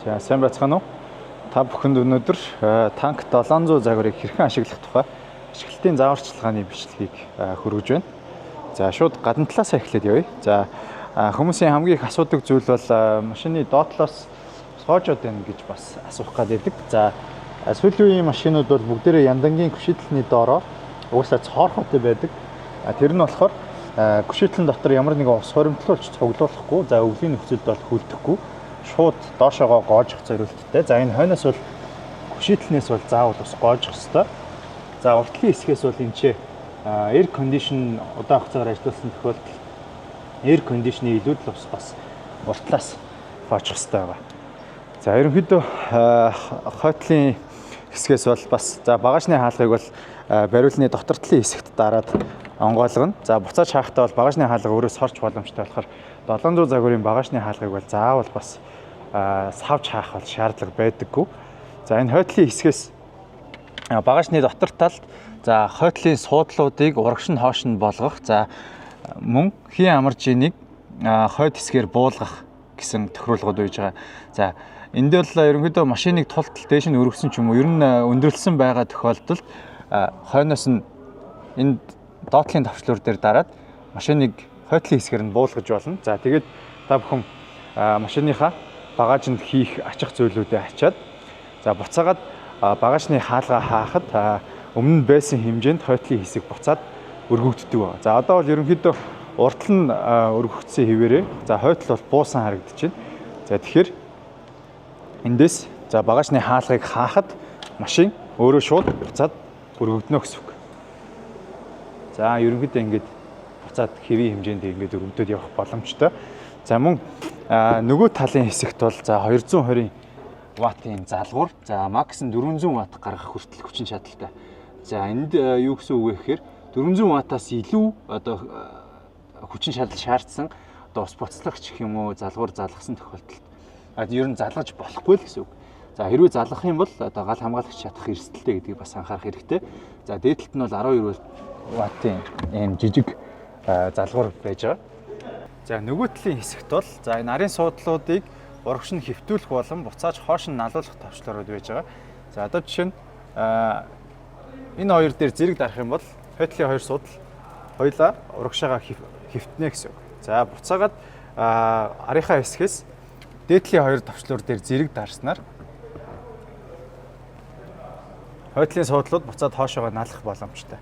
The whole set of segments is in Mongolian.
За, сайн байцгаана уу? Та бүхэнд өнөөдөр Tank 700 загварыг хэрхэн ашиглах тухай ашиглалтын зааварчилгааны бичлэгийг хүргэж байна. За, шууд гадна талаас эхлээд явъя. За, хүмүүсийн хамгийн их асуудаг зүйл бол машины доод талаас соожод байна гэж бас асуух гад байдаг. За, сүүлийн үеийн машинууд бол бүгдээрээ яндангийн гүшитлний доороо угаасаа цоорхотой байдаг. Тэр нь болохоор гүшитлэн дотор ямар нэгэн ус хоримтлуулж цуглуулахгүй, за өвлийн нөхцөлд бол хүлдэхгүй, шууд доошоогоо гоожих зориулттай. За, энэ хойноос бол гүшитлнээс бол заавал ус гоожих ёстой. За, уртлын хэсгээс бол энэ ч air condition удаан хугацаагаар ажилласан тохиолдолд air condition-ы илүүдэл ус бас уртлаас хоочих ёстой байгаа. За, ерөнхийдөө хойтлын хэсгээс бол бас за багажны хаалгыг бол бариулны дотор талын хэсэгт дараад онгойлгоно. За, буцааж хаахтаа бол багажны хаалга өөрөө сорч боломжтой болохоор 700 загварын багажны хаалгыг бол заавал бас савж хаах бол шаардлага байдаггүй. За, энэ хойтлын хэсгээс багажны дотор талд за хойтлын суудлуудыг урагш нь хоош нь болгох, за мөн хийн амаржинийг хойд хэсгээр буулгах гэсэн тохируулгууд байж байгаа. За, энд бол ерөнхийдөө машиныг тул тал дээш нь өргөсөн ч юм уу ер нь өндөрлсөн байгаа тохиолдолд хойноос нь энд доотлын товчлуур дээр дараад машиныг хойтлын хэсгээр нь буулгаж болно. За, тэгээд та бүхэн машиныхаа багажинд хийх ачих зүйлүүдээ ачаад, за буцаагаад багажны хаалгаа хаахад өмнө нь байсан хэмжээнд хойтлын хэсэг буцаад өргөгддөг байна. За, одоо бол ерөнхийдөө уртал нь өргөгдсөн хэвээрээ, за хойтол бол буусан харагдаж байна. За, тэгэхээр эндээс за багажны хаалгыг хаахад машин өөрөө шууд буцаад өргөгдөнө гэсэн үг. За, ерөнхийдөө ингээд буцаад хэвийн хэмжээнд ингээд өргөдөд явах боломжтой. За, мөн нөгөө талын хэсэгт бол за 220 ваттын залгуур, за макс нь 400 ватт гаргах хүртэл хүчин чадалтай. За, энд юу гэсэн үг вэ гэхээр 400 ваттаас илүү одоо хүчин чадал шаардсан одоо ус буцлагч гэх юм уу залгуур залгасан тохиолдолд ер нь залгаж болохгүй л гэсэн үг. За, хэрвээ залгах юм бол одоо гал хамгаалагч чадах эрсдэлтэй гэдгийг бас анхаарах хэрэгтэй. За, дээд талд нь бол 12 ваттын ийм жижиг залгуур байж байгаа. За, нөгөө талын хэсэгт бол за энэ арын суудлуудыг урагш нь хэвтүүлэх болон буцааж хоош нь налуулах товчлуурууд байж байгаа. За, одоо жишээ нь энэ хоёр дээр зэрэг дарах юм бол хойтлын хоёр суудал хоёлаа урагшаага хэвтнэ гэсэн үг. За, буцаагаад арынхаа хэсгээс дээдлийн хоёр товчлуур дээр зэрэг дарснаар хойтлын суудлууд буцаад хоошоогоо налах боломжтой.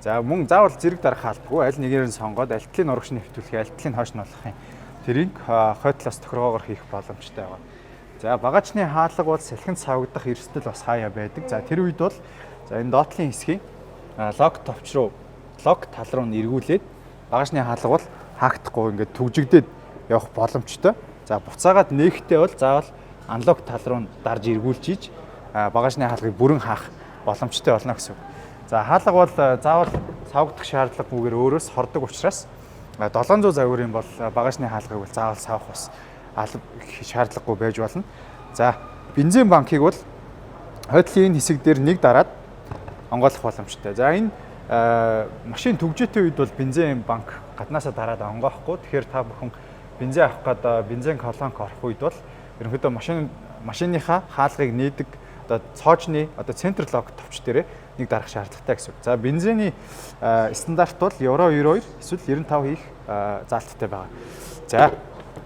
За, мөн заавал зэрэг дарах албагүй, аль нэгээр нь сонгоод аль талын урагш нь хэвтүүлэх, аль талын хойш нь болох юм. Тэрийг хойтлоос тохиргоогоор хийх боломжтой байгаа. За, багажны хаалга бол салхинд савгдах эрсдэл бас хаяа байдаг. За, тэр үед бол за энэ доотлын хэсгийн лок товч руу, лок тал руу нь эргүүлээд багажны хаалга бол хаагдахгүй ингээд түгжигдээд явах боломжтой. За, буцаагаад нээхдээ бол заавал unlock тал руу дарж эргүүлж иж багажны хаалгыг бүрэн хаах боломжтой болно гэсэн үг. За, хаалга бол заавал савгдах шаардлагагүйгээр өөрөөс хордог учраас 700 загварын бол багажны хаалгыг бол заавал савах бас шаардлагагүй байж болно. За, бензин банкыг бол хойдлын энэ хэсэг дээр нэг дараад онгойлгох боломжтой. За, энэ машин түгжээтэй үед бол бензин банк гаднаасаа дараад онгоохгүй. Тэгэхээр та бүхэн бензин авах гээд бензин колонк орох үед бол ерөнхийдөө машиныхаа хаалгыг нээдэг одоо цоожны одоо центр лок товч дээрээ нэг дарах шаардлагатай гэсэн үг. За, бензиний стандарт бол Евро 92 эсвэл 95 хийх заалттай байгаа. За,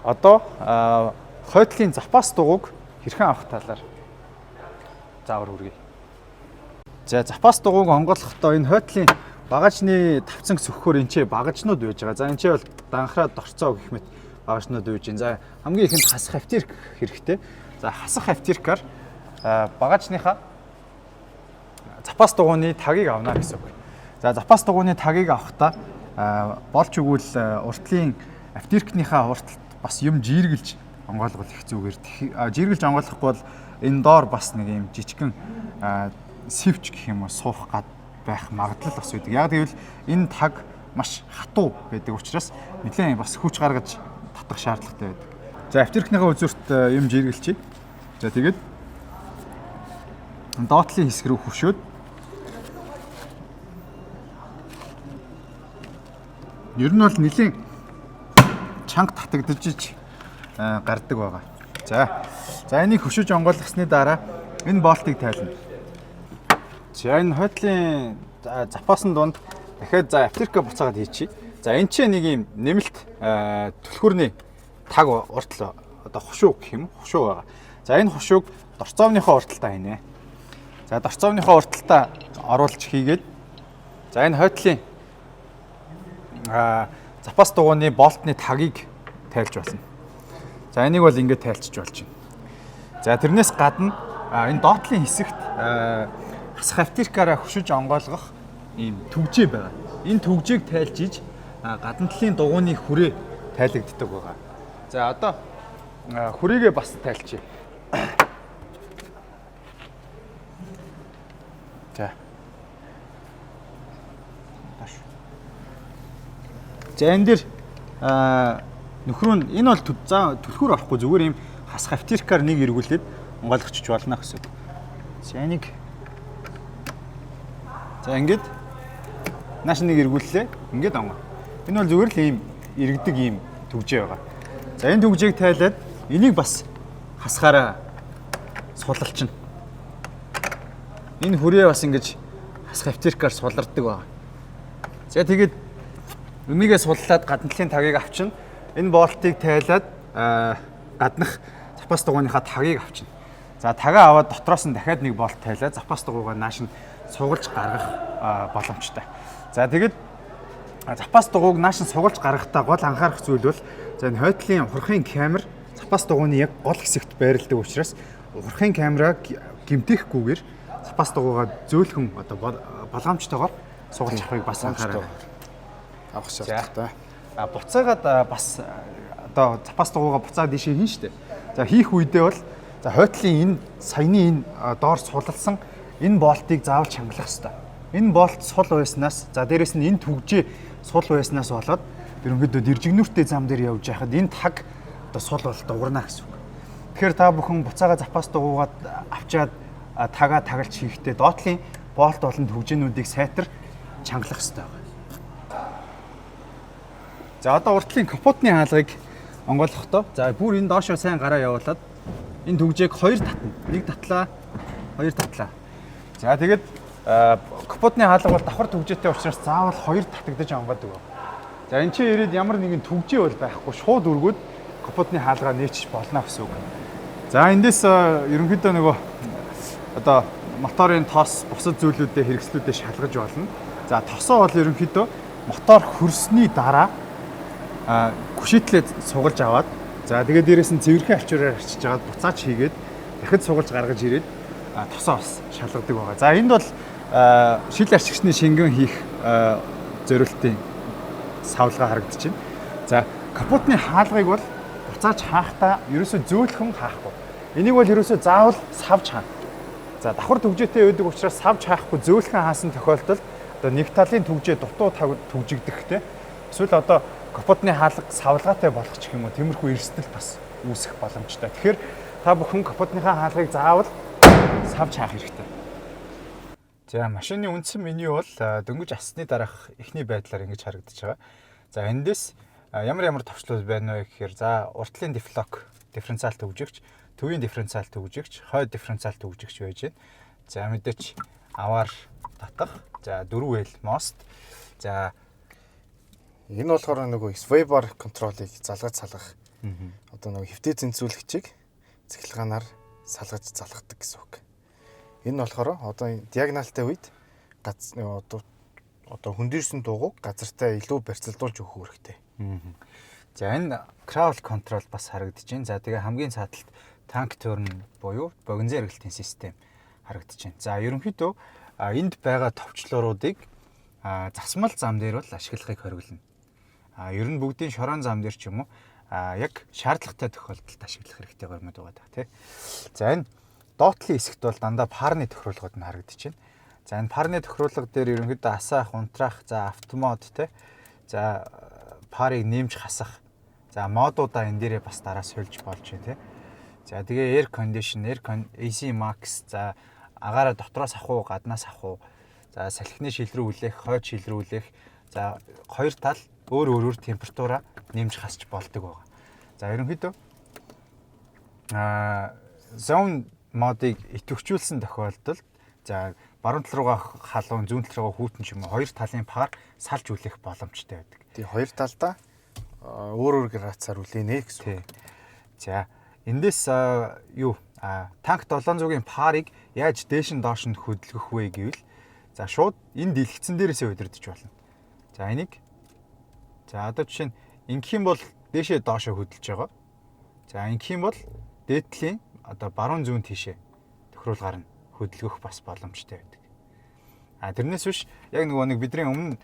одоо хойтлын запас дугуйг хэрхэн авах талаар заавар хүргэе. За, запас дугуйг онгойлгохдоо энэ хойтлын багажны тавцанг сөхөхөөр энэ ч багажнууд байж байгаа. За, энэ ч бол данхраа дорцоо гэх мэт багажнууд байж байна. За, хамгийн ихэнд хасах аптирк хэрэгтэй. За, хасах аптиркаар багажныхаа запас дугуйны тагийг авна гэсэн үг. За, запас дугуйны тагийг авахдаа болж өгвөл уртлын аптиркнийхаа урталт бас юм жийргэлж онгойлгол их зүгээр. Жийргэлж онгойлгохгүй бол энэ доор бас нэг юм жижигхэн сэвч гэх юм уу суух гад байх магадлал бас байдаг. Яг гэвэл энэ таг маш хатуу байдаг учраас нэлээд бас хүч гаргаж татах шаардлагатай байдаг. За, аптиркныхаа үзүүрт юм жийргэлчээ. За, тэгээд доотлын хэсэг рүү хөшөөд ер нь бол нэлийн чанга татагдаж гардаг байгаа. За. За, энийг хөшөж онгойлгосны дараа энэ болтыг тайлна. За, энэ хойтлын запасын дунд дахиад за аптека буцаагаад хийчихье. За, энэ чинь нэг юм нэмэлт түлхүүрний таг уртл, одоо хушуу гэх юм, хушуу байгаа. За, энэ хушууг дорцоовныхоо урталтаа хийнэ. За, дорцоовныхоо урталтаа оруулж хийгээд, за, энэ хойтлын запас дугуйны болтны тагийг тайлж болно. За, энийг бол ингээд тайлчиж болж байна. За, тэрнээс гадна энэ доотлын хэсэгт хасах аптекаараа хөшөж онгойлгох ийм түгжээ байгаа. Энэ түгжээг тайлж иж гадна талын дугуйны хүрээ тайлагддаг байгаа. За, одоо хүрээгээ бас тайлчээ. За. За, энэ дэр нөхрөө нь энэ бол за түлхүүр орохгүй, зүгээр ийм хасах аптекаар нэг эргүүлээд онгойлгочих болно гэсэн үг. За, энийг за ингээд нааш нэг эргүүллээ. Ингээд онгоо. Энэ бол зүгээр л ийм иргэдэг ийм түгжээ байгаа. За, энэ түгжээг тайлаад энийг бас хасахаараа сулалчна. Энэ хүрээ бас ингэж хасах аптекаар сулардаг байгаа. За, тэгээд энийгээ суллаад гадна талын тагийг авчина. Энэ болтыг тайлаад гаднах запас дугуйныхаа тагийг авчина. За, тагаа аваад дотроос нь дахиад нэг болт тайлаад запас дугуйгаа нааш нь сугалж гаргах боломжтой. За, тэгээд запас дугуйг нааш нь сугалж гаргахдаа гол анхаарах зүйл бол, за, энэ хойтлын ухрахын камер запас дугуйны яг гол хэсэгт байрладаг учраас ухрахын камераг гэмтээхгүйгээр запас дугуйгаа зөөлхөн одоо болгоомжтойгоор сугалж авахыг бас анхаарах авах шаардлагатай. А буцаагаад бас одоо запас дугуйгаа буцаад ийшээ хийн штэ. За, хийх үедээ бол за хойтлын энэ саяны энэ доор сулалсан энэ болтыг заавал чангалах хэрэгтэй. Энэ болт сул байснаас, за, дээрэс нь энэ түгжээ сул байснаас болоод ерөнхийдөө дэржигнүүртэй зам дээр явж байхад энэ таг одоо сул бол дугарна гэсэн үг. Тэгэхээр та бүхэн буцаага запас дугуйгаа авчаад тагаа тагалж хийхдээ доотлын болт болон түгжээнүүдийг сайтар чангалах хэрэгтэй байна. За, одоо уртлын капотны хаалгыг онгойлгохдоо за бүр энэ доошоо сайн гараа явуулаад энэ түгжээг хоёр татна. Нэг татлаа, хоёр татлаа. За, тэгээд капотны хаалга бол давхар түгжээтэй учраас заавал хоёр татагдаж онгойдог. За, энэ чинь ирээд ямар нэгэн түгжээ бол байхгүй, шууд өргөөд капотны хаалгаа нээчих болно гэсэн үг. За, эндээс ерөнхийдөө нөгөө одоо моторын тос, бусад зүйлүүдээ, хэрэгслүүдээ шалгаж болно. За, тосоо бол ерөнхийдөө мотор хөрсний дараа гүшитлээ сугалж аваад, за, тэгээд дээрэс нь цэвэрхэн альчуураар арчиж аваад буцаач хийгээд дахид сугалж гаргаж ирээд тосоо бас шалгадаг байгаа. За, энд бол шил арчигчны шингэн хийх зориултын савлгаа харагдаж байна. За, капотны хаалгыг бол буцааж хаахтаа ерөөсөө зөөлхөн хаахгүй. Энийг бол ерөөсөө заавал савж хаана. За, давхар түгжээтэй байдаг учраас савж хаахгүй зөөлхөн хаасан тохиолдолд одоо нэг талын түгжээ дутуу түгжигдэхтэй эсвэл одоо капотны хаалга савлгаатай болох ч юм уу, тиймэрхүү эрсдэл бас үүсэх боломжтой. Тэгэхээр та бүхэн капотныхаа хаалгыг заавал савж хаах хэрэгтэй. За, машины үндсэн меню бол дөнгөж асны дараах эхний байдлаар ингэж харагдаж байгаа. За, эндээс ямар ямар товчлууд байна вэ гэхээр, за, уртлын diff lock дифференциал түгжигч, төвийн дифференциал түгжигч, хойд дифференциал түгжигч байж байна. За, мэдээч аваар татах, за, дөрвөн wheel мост. За. Энэ болохоор нөгөө sway bar control-ыг залгаж салгах. Одоо нөгөө хэвтээ зэнцүүлэгчийг цахилгаанаар салгаж залгадаг гэсэн үг. Энэ нь болохоор одоо диагоналтай үед гац нөгөө одоо хөндийрсэн дугуйг газартай илүү барьцалдуулж өгөх үүрэгтэй. За, энэ crawl control бас харагдаж байна. За, тэгээ хамгийн цааталт tank turn буюу богинзын эргэлтийн систем харагдаж байна. За, ерөнхийдөө энд байгаа товчлууруудыг засмал зам дээр бол ашиглахыг хориглоно. Ер нь бүгдийн шорон зам дээр ч юм уу яг шаардлагатай тохиолдолд ашиглах хэрэгтэй гормод байгаа даа, тий. За, энэ доотлын хэсэгт бол дандаа фарны тохируулгууд нь харагдаж байна. За, энэ фарны тохируулга дээр ерөнхийдөө асаах, унтраах, за, auto mode, тий. За, фарыг нэмж хасах. За, mode уудаа энэ дээрээ бас дараа сольж болж байна, тий. За, тэгээ air condition, air AC max, за, агаараа дотроос авах уу, гаднаас авах уу. За, салхины шил рүү үлээх, хойд шил рүү үлээх. За, хоёр тал өөр өөрөөр температураа нэмж хасч болдог байгаа. За, ерөнхийдөө Zone mode ыг идэвхжүүлсэн тохиолдолд, за, баруун тал руугаа халуун, зүүн тал руугаа хүйтэн ч юм уу, хоёр талын пар салж үлээх боломжтой байдаг. Тий, хоёр талдаа өөр өөр градусаар үлээнэ гэсэн. Тий. За, эндээс юу танк 700-ийн парыг яаж дээш нь доош нь хөдөлгөх вэ гэвэл, за, шууд энэ дэлгэцэн дээрээсээ удирдах болно. За, энийг, за, одоо жишээ нь ингэх юм бол дээшээ доошоо хөдөлж байгаа. За, ингэх юм бол дээд талын одоо баруун зүүн тийшээ тохируулгаар нь хөдөлгөх бас боломжтой байдаг. А тэрнээс биш яг нөгөө нэг бидний өмнө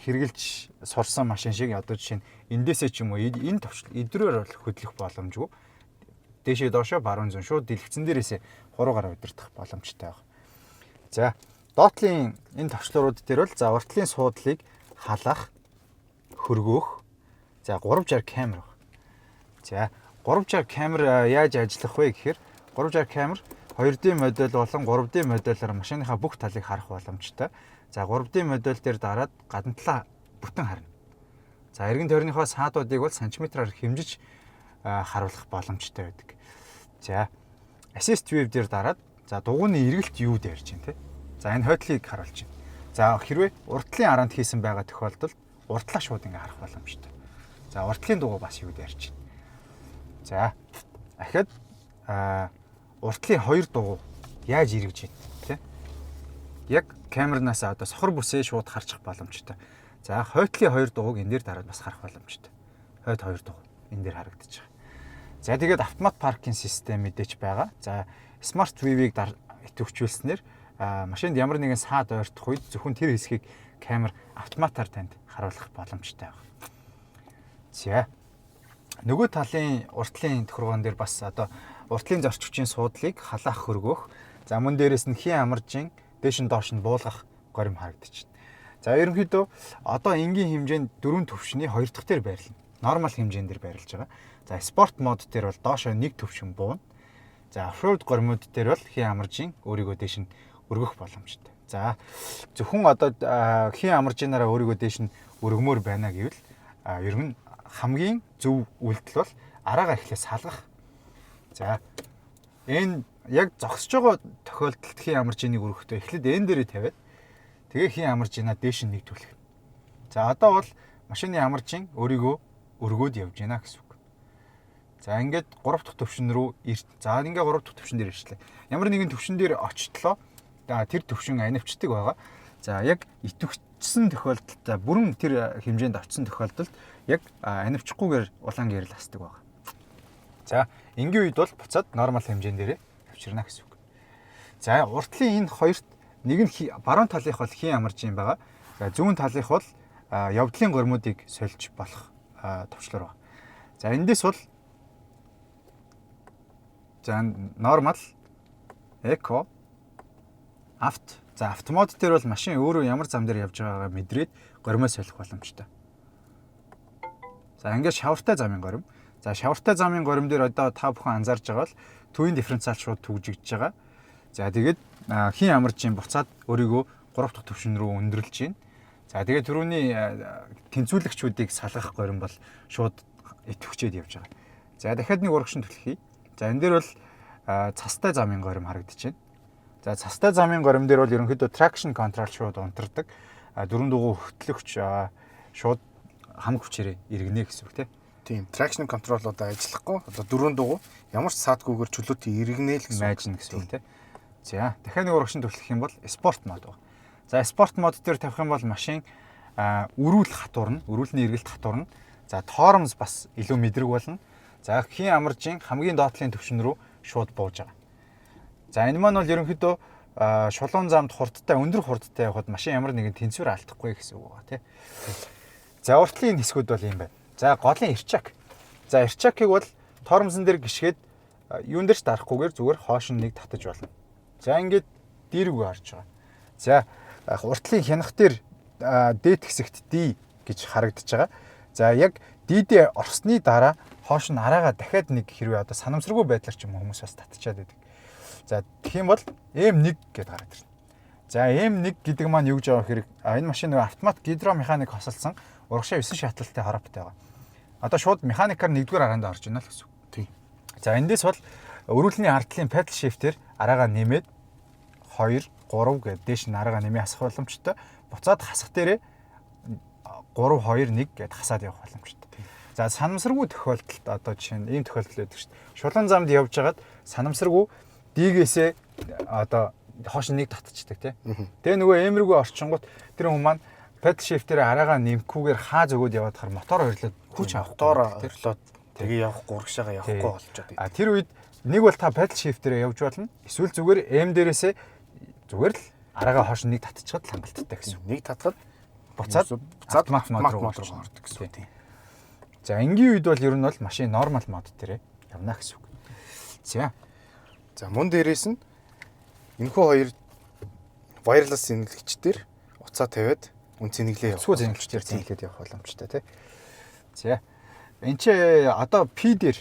хэрэглэж сурсан машин шиг одоо жишээ нь эндээсээ ч юм уу энэ товчлол эдрээр бол хөдлөх боломжгүй. Дээшээ доошоо, баруун зүүн шууд дэлгэцэн дээрээсээ хуруугаар удирдах боломжтой байна. За, доотлын энэ товчлуурууд дээр бол, за, уртлын суудлыг халаах, хөргөөх, за, 360 камер байна. За, 360 камер яаж ажиллах вэ гэхээр 360 камер 2D модель болон 3D модельээр машиныхаа бүх талыг харах боломжтой. За, 3D модель дээр дараад гадна талаа бүтэн харна. За, эргэн тойрныхоо саадуудыг бол сантиметраар хэмжиж харуулах боломжтой байдаг. За, assist view дээр дараад, за, дугуйны эргэлт юу дээр чинь те. За, энэ хойдлыг харуулж байна. За, хэрвээ уртлын араанд хийсэн байгаа тохиолдолд уртлаа шууд ингээ харах боломжтой. За, уртлын дугуй бас юу дээр чинь. За, ахад уртлын хоёр дугуй яаж эргэж байна те. Яг камернаас одоо сохор бүсээ шууд харчих боломжтой. За, хойтлын хоёр дугуйг энэ дээр дараад бас харах боломжтой. Хойд хоёр дугуй энэ дээр харагдаж байгаа. За, тэгээд автомат паркинг систем мэдээч байгаа. За, Smart View-ыг идэвхжүүлснээр машинд ямар нэгэн саад ойртох үед зөвхөн тэр хэсгийг камер автоматар танд харуулах боломжтой байна. За, нөгөө талын уртлын тохиргоон дээр бас одоо уртлын зорчигчийн суудлыг халаах, хөргөөх. За, мөн дээрэс нь хийн амаржин дээш нь доош нь буулгах горим харагдаж байна. За, ерөнхийдөө одоо энгийн хэмжээнд дөрвөн төвшний хоёр дахь дээр байрлана. Normal хэмжээн дээр байрлаж байгаа. За, sport mode дээр бол доошоо нэг төвшин бууна. За, off-road горимуд дээр бол хийн амаржин өөрийгөө дээш нь өргөх боломжтой. За, зөвхөн одоо хийн амаржинаараа өөрийгөө дээш нь өргөмөр байна гэвэл ер нь хамгийн зөв үйлдэл бол араагаа эхлээ салгах. За, энэ яг зогсож байгаа тохиолдолд хийн амаржиныг өргөхдөө эхлээд энэ дээрээ тавиад тэгээ хийн амаржинаа дээш нь нэг түлхэх. За, одоо бол машины амаржин өөрийгөө өргөөд явж байна гэсэн үг. За, ингээд 3 дахь төвшин рүү, за, ингээ 3 дахь төвшин дээр ирчлээ. Ямар нэгэн төвшин дээр очлоо. За, тэр төвшин анивчдаг байгаа. За, яг идэвхжсэн тохиолдолд, за, бүрэн тэр хэмжээнд очисон тохиолдолд яг анивчихгүйгээр улаан гэрэл асдаг байгаа. За, энгийн үед бол буцаад normal хэмжээн дээрээ авчирна гэсэн үг. За, уртлын энэ хоёрт нэг нь баруун талынх бол хийн амарж юм байгаа. За, зүүн талынх бол явдлын гормуудыг сольж болох товчлуур байна. За, эндээс бол, за, normal, eco, авто. За, авто mode дээр бол машин өөрөө ямар зам дээр явж байгаагаа мэдрээд горимоо солих боломжтой. За, ингээд шавартай замын горим. За, шавартай замын горим дээр одоо та бүхэн анзаарж байгаа бол төвийн дифференциал шууд түгжигдэж байгаа. За, тэгээд хийн амарч юм буцаад өөрийгөө 3 дахь төвшин рүү өндөрлөж байна. За, тэгээд түрүүний тэнцвүүлэгчүүдийг салгах горим бол шууд идэвхжээд явж байгаа. За, дахиад нэг урагшин түлхье. За, энэ дээр бол цастай замын горим харагдаж байна. За, цастай замын горим дээр бол ерөнхийдөө traction control шууд унтардаг. Дөрвөн дугуй хөтлөгч шууд хамаг хүчээрээ эргэнэ гэсэн үг тийм. Тийм, traction control одоо ажиллахгүй. Одоо дөрвөн дугуй ямар ч саадгүйгээр чөлөөтэй эргэнэ л гэсэн. Майжна гэсэн үг тийм. За, дахиад нэг урагшин түлхэх юм бол sport mode байна. За, sport mode дээр тавих юм бол машин өрүүл хатуурна, өрүүлний эргэлт хатуурна. За, тормоз бас илүү мэдрэг болно. За, хийн амаржин хамгийн доотлын төвшин рүү шууд бууж байгаа. За, энэ маань бол ерөнхийдөө шулуун замд хурдтай, өндөр хурдтай явхад машин ямар нэгэн тэнцвэр алдахгүй гэсэн үг байгаа тий. За, уртлын хэсгүүд бол юм байна. За, голын рычаг. За, рычагийг бол тормозон дээр гიშгээд юун дээр ч дарахгүйгээр зүгээр хоош нь нэг татаж болно. За, ингээд дээр үгээ харж байгаа. За, уртлын хянах дээр дээд хэсэгт D гэж харагдаж байгаа. За, яг D-дээ орсны дараа хоош нь араагаа дахиад нэг хэрвээ одоо санамсаргүй байдлаар ч юм уу хүмүүс бас татчаад байдаг. За, тэгэх юм бол M1 гэдээ гараад ирнэ. За, M1 гэдэг маань юу гэж байгаа хэрэг энэ машин нөгөө автомат гидромеханик хосолсон урагшаа 9 шатлалтай хороптой байгаа. Одоо шууд механикаар нэгдүгээр араанд орж байна л гэсэн үг. Тийм. За, эндээс бол өрүүлний ардлын paddle shift-ээр араагаа нэмээд 2 3 гэдэг дээш нь араагаа нэмээ хасах боломжтой. Буцаад хасах дээрээ 3 2 1 гэд хасаад явах боломжтой. За, санамсаргүй тохиолдолд, одоо жишээ нь ийм тохиолдол байдаг шүү дээ. Шулуун замд явж байгаад санамсаргүй D-гээсээ одоо хоош нэг татчихдаг, тий. Тэгээ нөгөө M рүүгээ орчингууд тэр хүн маань paddle shift-ээр араагаа нэмэхгүйгээр хаа зөгөөд яваад хахаар мотор ойрлоод хүч авахгүй. Мотор ойрлоод, тэгээ явахгүй, урагшаага явахгүй болчиход. А тэр үед нэг бол та paddle shift-ээр явж болно. Эсвэл зүгээр M дээрээсээ зүгээр л араагаа хоош нэг татчихад л хангалттай гэсэн. Нэг татхад буцаад буцаад автомат mode руу мод руу орно. Ордог гэсэн үг, тийм. За, энгийн үед бол ер нь бол машин normal mode дээр явна гэсэн үг. За. За, мөн дээрээс нь энэхүү хоёр wireless цэнэглэгч дээр утсаа тавиад үн цэнэглээ явах. Утасгүй цэнэглэгчээр цэнэглээд явах боломжтой, тий. За. Энд чи одоо P дээр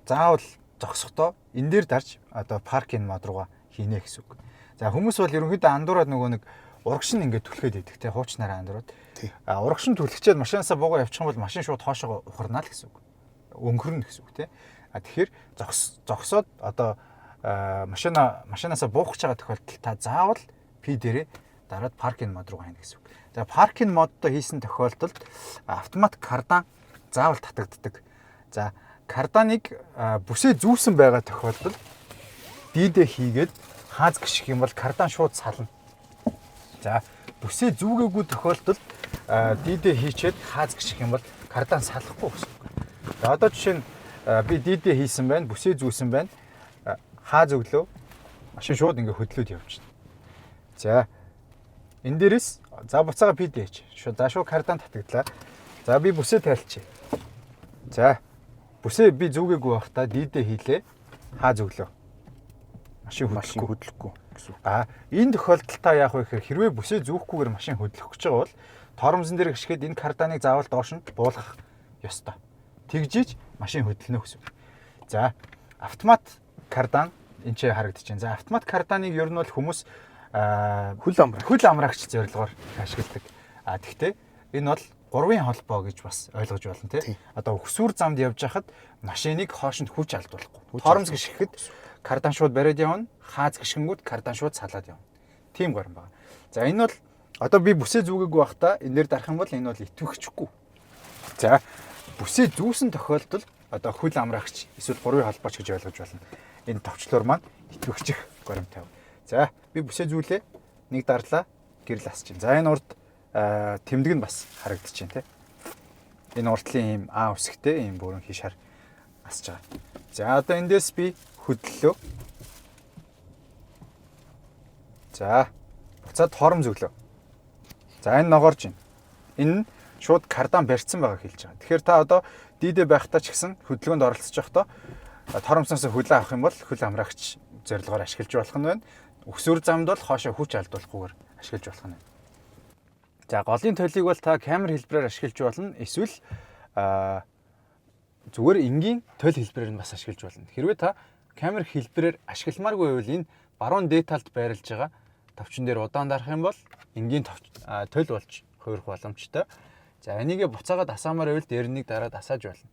заавал зогсохдоо энэ дээр дарж одоо parking mode руугаа хийнэ гэсэн үг. За, хүмүүс бол ерөнхийдөө андуураад нөгөө нэг урагш нь ингээд түлхээд идэх те, хуучнараа андуураад. А урагш нь түлхчээд машинаасаа буугаа явчих юм бол машин шууд хоошоо ухарнаа л гэсэн үг. Өнгөрнө гэсэн үг, те. А тэгэхээр зогсоод одоо машинаасаа буух гэж байгаа тохиолдолд та заавал P дээрээ дараад parking mode руу хайна гэсэн үг. За, parking mode доо хийсэн тохиолдолд автомат кардан заавал татагддаг. За, карданыг бүсээ зүүсэн байгаа тохиолдолд D-дээ хийгээд хааз гიშх юм бол кардан шууд сална. За, бүсээ зүүгээгүй тохиолдолд D-дээ хийчээд хааз гიშх юм бол кардан салахгүй гэсэн үг. За, одоо жишээ нь би D-дээ хийсэн байна, бүсээ зүүсэн байна. Хааз өглөө, машин шууд ингээ хөдлөөд явчихна. За, энэ дээрээс за буцаага P дэж. Шууд, за, шууд кардан татагдлаа. За, би бүсээ тайлчих. За, бүсээ би зүүгээгүй байхдаа D-дээ хийлээ. Хааз өглөө. Машин Машин хөдлөхгүй. Хөдлөхгүй гэсэн үг. А энэ тохиолдолд та яах вэ гэхээр хэрвээ бүсээ зүүхгүйгээр машин хөдлөх гэж байгаа бол тормозон дээр гიშгээд энэ карданыг заавал доош нь буулгах ёстой. Тэгжиж машин хөдлөнө гэсэн үг. За, автомат кардан энэ ч харагдаж байна. За, автомат карданыг ер нь бол хүмүүс Хөл амрах. Хөл амраагч зорилгоор ашигладаг. А тэгтээ энэ бол гурвын холбоо гэж бас ойлгож байна, тий. Одоо өсвөр замд явж байхад машиныг хоошинд хүч алдуулахгүй. Тормоз гიშгэхэд кардан шууд бариад явна. Хааз гიშгэнгүүт кардан шууд салаад явна. Тийм горим байна. За, энэ бол одоо би бүсээ зүүгээгүй байхдаа энэ дээр дарах юм бол энэ бол идэвхчихгүй. За, бүсээ зүүсэн тохиолдолд одоо хөл амраагч эсвэл гурвын холбооч гэж ойлгож байна. Энэ товчлуур маань идэвхчих горимтой. За, би бүсээ зүүлээ. Нэг дарлаа, гэрэл асч чинь. За, энэ урд тэмдэг нь бас харагдаж байна, те. Энэ урдлын ийм А үсгтэй ийм бүрэн шар асж байгаа. За, одоо эндээс би хөдлөлөө. За, буцаад тормоз өглөө. За, энэ ногоорж байна. Энэ нь шууд кардан барьцсан байгааг хэлж байгаа. Тэгэхээр та одоо D-дээ байхдаа ч гэсэн хөдөлгөөнд оролцож байхдаа торомсноос хөлөө авах юм бол хөл амраагч зорилгоор ашиглаж болох нь байна. Өсвөр замд бол хоошоо хүч алдуулахгүйгээр ашиглаж болох нь байна. За, голын толийг бол та камер хэлбэрээр ашиглаж болно. Эсвэл зүгээр энгийн толь хэлбэрээр нь бас ашиглаж болно. Хэрвээ та камер хэлбэрээр ашигламааргүй байвал энэ баруун дээд талд байрлаж байгаа товчон дээр удаан дарах юм бол энгийн товч толь болж хувирах боломжтой. За, энийгээ буцаагаад асаамаар байвал дээр нэг дараад асааж болно.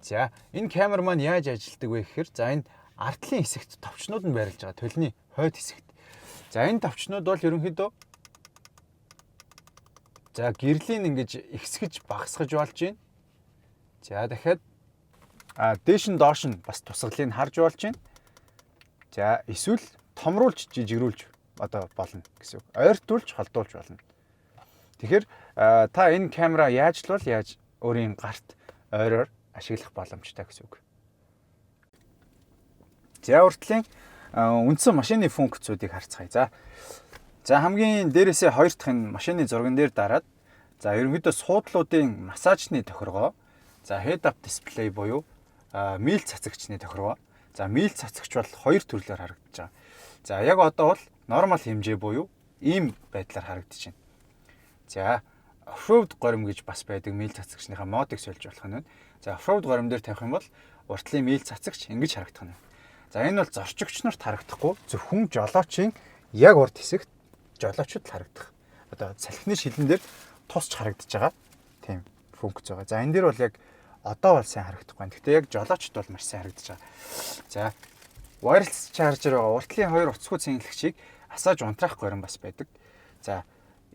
За, энэ камер маань яаж ажилладаг вэ гэхээр за, энэ ардлын хэсэгт товчнууд нь байрлаж байгаа, толны хойд хэсэгт. За, энэ товчнууд бол ерөнхийдөө за, гэрлийн ингэж ихсгэж багасгаж болж байна. За, дахиад дээш нь доош нь бас тусгалыг харж болж байна. За, эсвэл томруулж жижигрүүлж одоо болно гэсэн үг. Ойртуулж холдуулж болно. Тэгэхээр та энэ камера яаж л бол яаж өөрийн гарт ойроор ашиглах боломжтой гэсэн үг. За, уртлын үндсэн машины функцүүдийг харцгаая. За, хамгийн дээрээсээ хоёр дахь нь машины зурган дээр дараад, за, ерөнхийдөө суудлуудын массажны тохиргоо, за, head up display буюу мийл цацагчны тохиргоо. За, мийл цацагч бол хоёр төрлөөр харагдаж байгаа. За, яг одоо бол normal хэмжээ буюу ийм байдлаар харагдаж байна. За, off-road горим гэж бас байдаг, мийл цацагчныхаа mode ыг сольж болох нь байна. За, off-road горим дээр тавих юм бол уртлын мийл цацагч ингэж харагдах нь. За, энэ бол зорчигч нарт харагдахгүй, зөвхөн жолоочийн яг урд хэсэгт жолоочд л харагдах. Одоо салхины шилэн дээр тусч харагдаж байгаа тийм функц байгаа. За, энэ дээр бол яг Одоо бол сайн харагдахгүй байна. Гэхдээ яг жолоочд бол маш сайн харагдаж байгаа. За, wireless charger байгаа. Урд талын хоёр утасгүй цэнэглэгчийг асааж унтраах горим бас байдаг. За,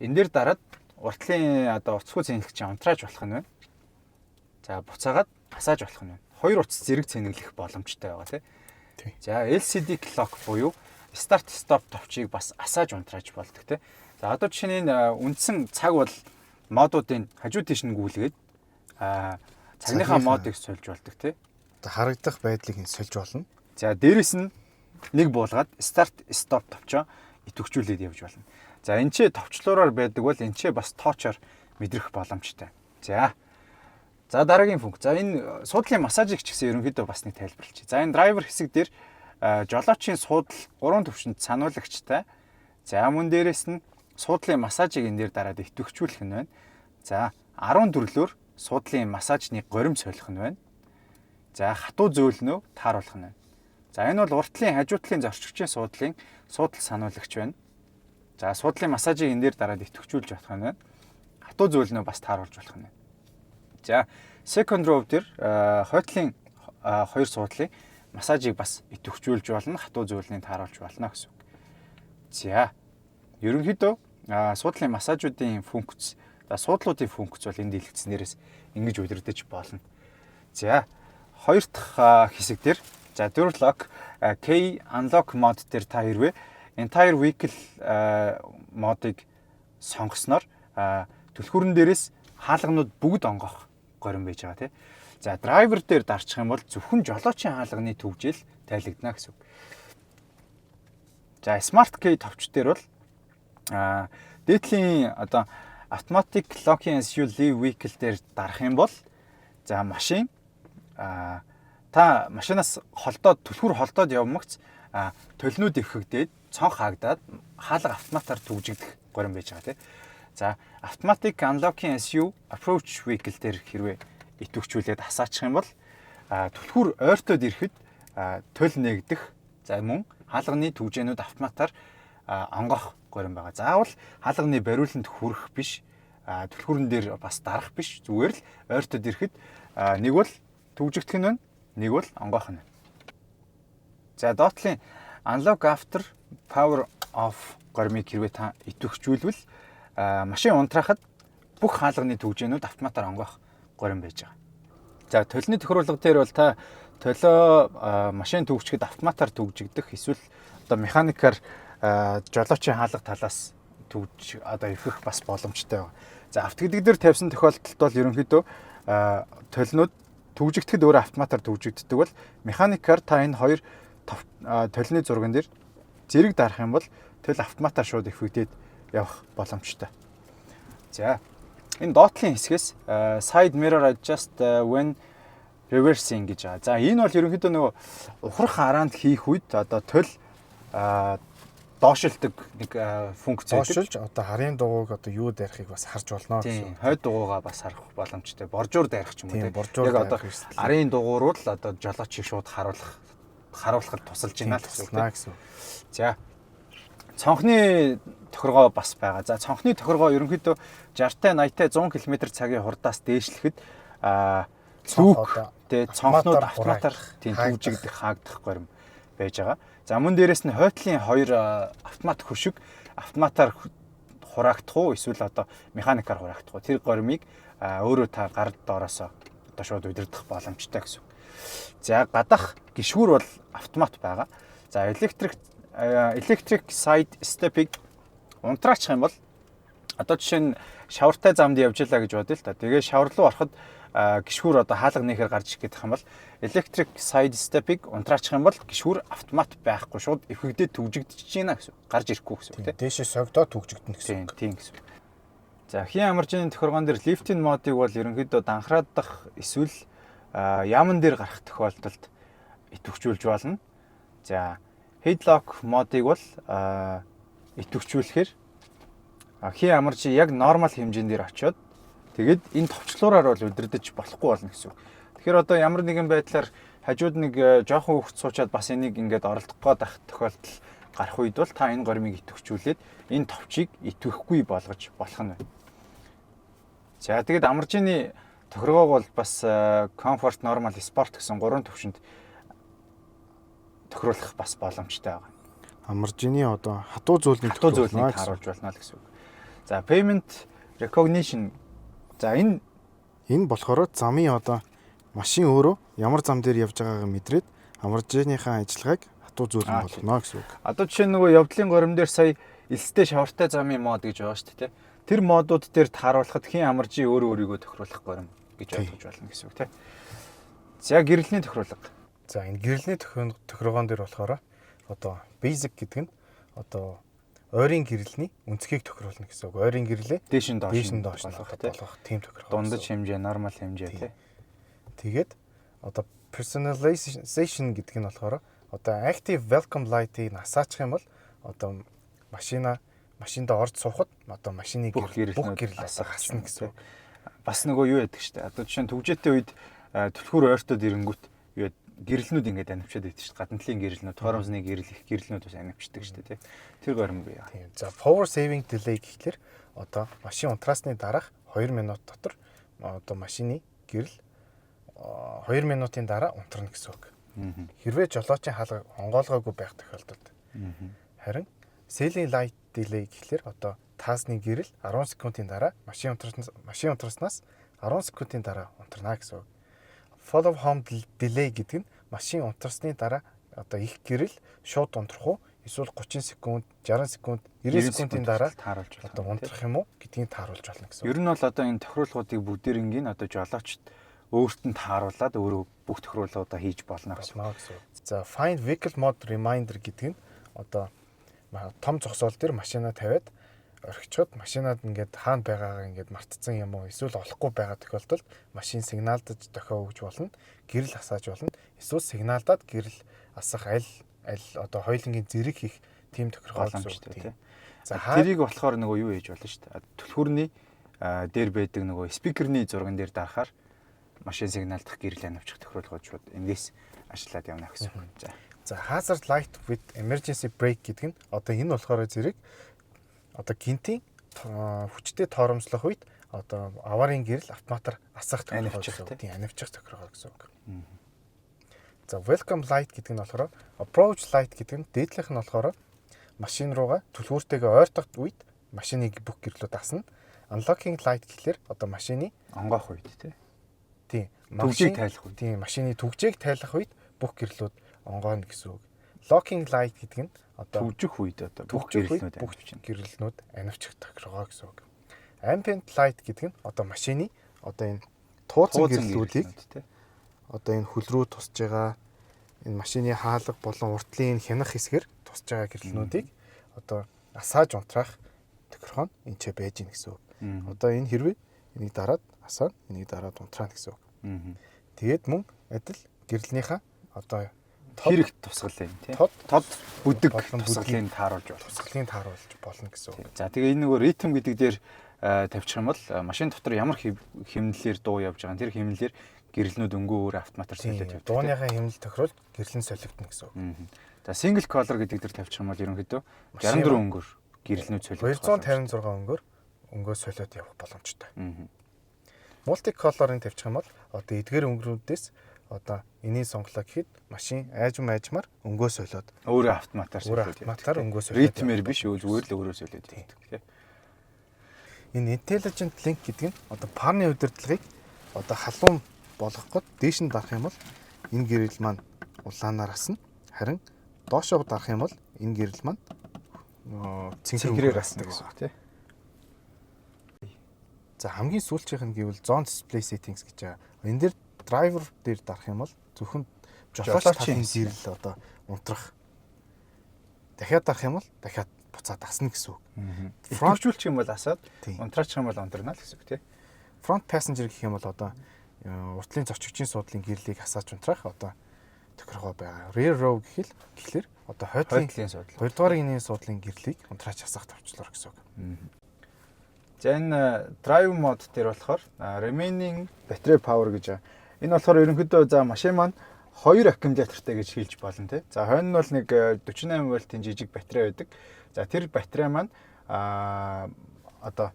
энэ дээр дараад урд талын одоо утасгүй цэнэглэгчийг унтрааж болох нь байна. За, буцаагаад асааж болох нь байна. Хоёр утас зэрэг цэнэглэх боломжтой байгаа, тий. За, LCD clock буюу start stop товчийг бас асааж унтрааж болдог, тий. За, одоо жишээ нь энэ үндсэн цаг бол модуудын хажуу тийш нь гүйлгээд цагныхаа модыг сольж болдог, тий. Одоо харагдах байдлыг нь сольж болно. За, дээрэс нь нэг буулгаад start stop товчоо идэвхжүүлээд явж болно. За, энэ ч товчлуураар байдаг бол энэ ч бас touch оор мэдрэх боломжтой. За. За, дараагийн функц. За, энэ суудлын массажийг ч гэсэн ерөнхийдөө бас нэг тайлбарлчих. За, энэ driver хэсэг дээр жолоочийн суудал гурван төвшөнд сануулагчтай. За, мөн дээрэс нь суудлын массажийг энэ дээр дараад идэвхжүүлэх нь байна. За, 14-лөөр суудлын массажны горим солих нь байна. За, хатуу зөөлнөө тааруулах нь байна. За, энэ бол урд талын, хажуу талын зорчигчийн суудлын суудал сануулагч байна. За, суудлын массажийг энэ дээр дараад идэвхжүүлж болох нь байна. Хатуу зөөлнөө бас тааруулж болох нь байна. За, second row дээр хойд талын хоёр суудлын массажийг бас идэвхжүүлж болно, хатуу зөөлнийг тааруулж болно гэсэн үг. За, ерөнхийдөө суудлын массажуудын функц, за, суудлуудын функц бол энэ дэлгэцнээрээс ингэж удирдах болно. За, хоёр дахь хэсэг дээр, за, door lock key unlock mode дээр та хэрвээ entire vehicle mode ыг сонгосноор түлхүүрэн дээрээс хаалганууд бүгд онгоох горим байж байгаа, тий. За, драйвер дээр дарчих юм бол зөвхөн жолоочийн хаалганы түгжээл тайлагдана гэсэн үг. За, smart key товч дээр бол дээд талын одоо automatic locking as you leave vehicle дээр дарах юм бол, за, машин та машинаас холдоод, түлхүүр холдоод явмагц толинууд эвхэгдээд, цонх хаагдаад, хаалга автоматар түгжигдэх горим байж байгаа, тий. За, automatic unlocking as you approach vehicle дээр хэрвээ идэвхжүүлээд асаачих юм бол түлхүүр ойртоод ирэхэд толь нээгдэх, за, мөн хаалганы түгжээнүүд автоматар онгоох горим байгаа. Заавал хаалганы бариуланд хүрэх биш, түлхүүрэн дээр бас дарах биш. Зүгээр л ойртоод ирэхэд нэг бол түгжигдэх нь байна, нэг бол онгоох нь байна. За, доод талын unlock after power off горимыг хэрвээ та идэвхжүүлвэл машин унтраахад бүх хаалганы түгжээнүүд автоматар онгоох горим байж байгаа. За, толины тохируулга дээр бол та толио машин түгжихэд автоматар түгжигдэх эсвэл одоо механикаар жолоочийн хаалга талаас түгж одоо эвхэх бас боломжтой байгаа. За, автогэдэг дээр тавьсан тохиолдолд бол ерөнхийдөө толинууд түгжигдэхэд өөрөө автоматар түгжигддэг бол механикаар та энэ хоёр толины зурган дээр зэрэг дарах юм бол тол автоматар шууд эвхэгдээд явах боломжтой. За, энэ доод талын хэсгээс side mirror adjust when reversing гэж байгаа. За, энэ бол ерөнхийдөө нөгөө ухрах араанд хийх үед одоо тол доошилдог нэг функц байдаг. Доошилж одоо харын дугуйг одоо юу дайрахыг бас харж болно гэсэн. Хойд дугуйгаа бас харах боломжтой. Боржуур дайрах ч юм уу, тийм. Яг одоо арын дугууруул одоо жолоочийг шууд харуулахад тусалж байна л гэсэн үг. За, цонхны тохиргоо бас байгаа. За, цонхны тохиргоо ерөнхийдөө 60-тай, 80-тай, 100 км цагийн хурдаас дээшлэхэд цүүк тэ цонхнууд автоматар тийм түгжигдэх, хаагдах горим байж байгаа. За, мөн дээрэс нь хойд талын хоёр автомат хөшиг автоматар хураагдах уу эсвэл одоо механикаар хураагдах уу, тэр горимыг өөрөө та гар доороосоо одоо шууд удирдах боломжтой гэсэн үг. За, гадаах гишгүүр бол автомат байгаа. За, electric side step-ийг унтраачих юм бол одоо жишээ нь шавартай замд явж байлаа гэж бодъё л та. Тэгээ шавар руу ороход гишгүүр одоо хаалга нээхээр гарч ирэх гэх юм бол electric side step-ыг унтраачих юм бол гишгүүр автомат байхгүй, шууд эвхэгдээд түгжигдчихэж байна гэсэн. Гарч ирэхгүй гэсэн үг, тийм. Дээшээ согдоод түгжигдэнэ гэсэн үг. Тийм гэсэн. За, хийн амаржины тохиргоон дээр lifting mode ыг бол ерөнхийдөө данхраадах эсвэл яаман дээр гарах тохиолдолд идэвхжүүлж болно. За, headlock mode ыг бол идэвхжүүлэхээр хийн амарч яг нормал хэмжээнд дээр очиод тэгээд энэ товчлуураар бол удирдах болохгүй болно гэсэн үг. Тэгэхээр одоо ямар нэгэн байдлаар хажууд нэг жоохон хүүхэд суучаад бас энийг ингээд оролдох гээд ах тохиолдол гарах үед бол та энэ горимыг идэвхжүүлээд энэ товчийг идэвхгүй болгож болох нь байна. За, тэгээд амаржины Тохиргоог бол бас comfort, normal, sport гэсэн гурван төвшөнд тохируулах бас боломжтой байгаа. Амаржины одоо хатуу зөөлний хатуу зөөлнийг тааруулж болно л гэсэн үг. За, pavement recognition. За, энэ Энэ болохоор замын одоо машин өөрөө ямар зам дээр явж байгаагаа мэдрээд амаржиныхаа ажиллагааг хатуу зөөлөн болгоно гэсэн үг. Одоо жишээ нь нөгөө явдлын горим дээр сая элстэй шавартай замын mode гэж байгаа шүү дээ. Тэр mode ууд дээр тааруулахад хийн амаржи өөрөө өөрийгөө тохируулах горим гэж ойлгож байна гэсэн үг, тийм. За, гэрлэний тохируулга. За, энэ гэрлэний тохиргоон дээр болохоор одоо basic гэдэг нь одоо ойрын гэрлэний өнцгийг тохируулна гэсэн үг. Ойрын гэрлээ дээш нь доош дээш нь доош нь болгох тийм тохиргоо. Дундаж хэмжээ, normal хэмжээ, тий. Тэгээд одоо personalization гэдэг нь болохоор одоо active welcome light-ыг асаачих юм бол одоо машиндаа орж суухад одоо машины бүх гэрэл асах асна гэсэн үг. Бас нөгөө юу яадаг штэ. Одоо жишээ нь түгжээтэй үед түлхүүр ойртоод ирэнгүүт юу гэрлэнүүд ингээд анивчаад байдаг шүү дээ. Гадна талын гэрлэнүүд, торомсны гэрэл, их гэрлэнүүд бас анивчдаг шүү дээ, тий. Тэр горим бий. Тийм. За, power saving delay гэхлээр одоо машин унтраасны дараах 2 минут дотор одоо машины гэрэл 2 минутын дараа унтрна гэсэн үг. Хэрвээ жолоочийн хаалга онгойлгоогүй байх тохиолдолд. Харин ceiling light delay гэхлээр одоо таазны гэрэл 10 секундын дараа машин унтраснаас 10 секундын дараа унтрна гэсэн үг. Follow home delay гэдэг нь машин унтарсны дараа одоо их гэрэл шууд унтрах уу, эсвэл 30 секунд, 60 секунд, 90 секундын дараа тааруулж болно. Одоо унтрах юм уу гэдгийг тааруулж болно гэсэн. Ер нь бол одоо энэ тохируулгуудыг бүгдээрингийн одоо жолоочд өөрт нь тааруулаад өөрөө бүх тохируулгуудаа хийж болно гэсэн. За, find vehicle mode reminder гэдэг нь одоо том зогсоол дээр машина тавиад орхичоод машинад ингээд хаана байгаагаа ингээд мартцсан юм уу, эсвэл олохгүй байгаа тохиолдолд машин сигналдаж дохио өгж болно, гэрэл асааж болно. Эсвэл сигналдаад гэрэл асах, аль аль одоо хоёулангийн зэрэг хийх тийм тохиргоо боломжтой, тийм. За, тэрийг болохоор нөгөө юу хийж болно шүү дээ. Түлхүүрний дээр байдаг нөгөө speaker ний зурган дээр дарахаар машин сигналдах, гэрэл анивчих тохируулгууд шууд эндээс ажиллаад явна гэсэн үг. За. За, hazard light with emergency brake гэдэг нь одоо энэ болохоор зэрэг одоо гэнэтийн хүчтэй торомслох үед одоо аварын гэрэл автоматар асах тохиргоо гэсэн. Тийм, анивчих тохиргоо гэсэн үг. За, welcome light гэдэг нь болохоор approach light гэдэг нь дээдлэх нь болохоор машин руугаа түлхүүртэйгээ ойртох үед машины бүх гэрлүүд асна. Unlocking light гэхлээр одоо машины онгоох үед, тий. Тийм. Түгжээг тайлах үед. Тийм, машины түгжээг тайлах үед бүх гэрлүүд онгойно гэсэн үг. Locking light гэдэг нь одоо түгжих үед одоо бүх гэрлүүд бүх гэрлэнүүд анивчих тохиргоо гэсэн үг. Ambient light гэдэг нь одоо машины одоо энэ тууцсан гэрлүүдийг, одоо энэ хөл рүү тусж байгаа, энэ машины хаалга болон уртлын энэ хянах хэсгээр тусж байгаа гэрлэнүүдийг одоо асааж унтраах тохиргоо нь энэ ч байж гин гэсэн үг. Одоо энэ хэрвээ энийг дараад асаана, энийг дараад унтраана гэсэн үг. Тэгээд мөн адил гэрлэнийхээ одоо хэрэг тусгалын, тий. Тод бүдэг тусгалын тааруулж болно. Тусгалын тааруулж болно гэсэн үг. За, тэгээ энэ нөгөө ритм гэдэг дээр тавьчих юм бол машин дотор ямар хэмнэлээр дуу явж байгаа, тэр хэмнэлээр гэрлэнүүд өнгөө өөр автоматар солиод явдаг. Дууныхаа хэмнэл тохируулж гэрлэн солигдно гэсэн үг. За, single color гэдэг дээр тавьчих юм бол ерөнхийдөө 64 өнгөөр гэрлэнүүд солигдох. 256 өнгөөр өнгөө солиод явах боломжтой. Multi color-ын тавьчих юм бол одоо эдгээр өнгөрүүдээс одоо энийг сонголоо гэхэд машин аажим аажмаар өнгөө солиод өөрөө автоматар солиод, автоматар өнгөө солиод, ритмээр биш, зүгээр л өөрөө солиод явдаг, тий. Энэ intelligent link гэдэг нь одоо фарны удирдлагыг одоо халуун болгох гээд дээш нь дарах юм бол энэ гэрэл маань улаанаар асна. Харин доошоо дарах юм бол энэ гэрэл маань цэнхэрээр асна гэсэн үг, тий. За, хамгийн сүүлчийнх нь гэвэл zone display settings гэж байгаа. Энэ дээр driver дээр дарах юм бол зөвхөн жолооч талын гэрэл одоо унтрах. Дахиад дарах юм бол дахиад буцаад асна гэсэн үг. Front юм бол асаад, унтраачих юм бол унтрна л гэсэн үг, тий. Front passenger гэх юм бол одоо уртлын зорчигчийн суудлын гэрлийг асааж унтраах одоо тохиргоо байгаа. Rear row гэхэл гэхлээр одоо хойдлын суудал. Хоёрдугаар энийн суудлын гэрлийг унтрааж асаах товчлуур гэсэн үг. За, энэ drive mode дээр болохоор remaining battery power гэж байгаа. Энэ болохоор ерөнхийдөө за машин маань хоёр аккумулятортай гэж хэлж болно, тий. За, хойно нь бол нэг 48 вольтын жижиг батарей байдаг. За, тэр батарей маань одоо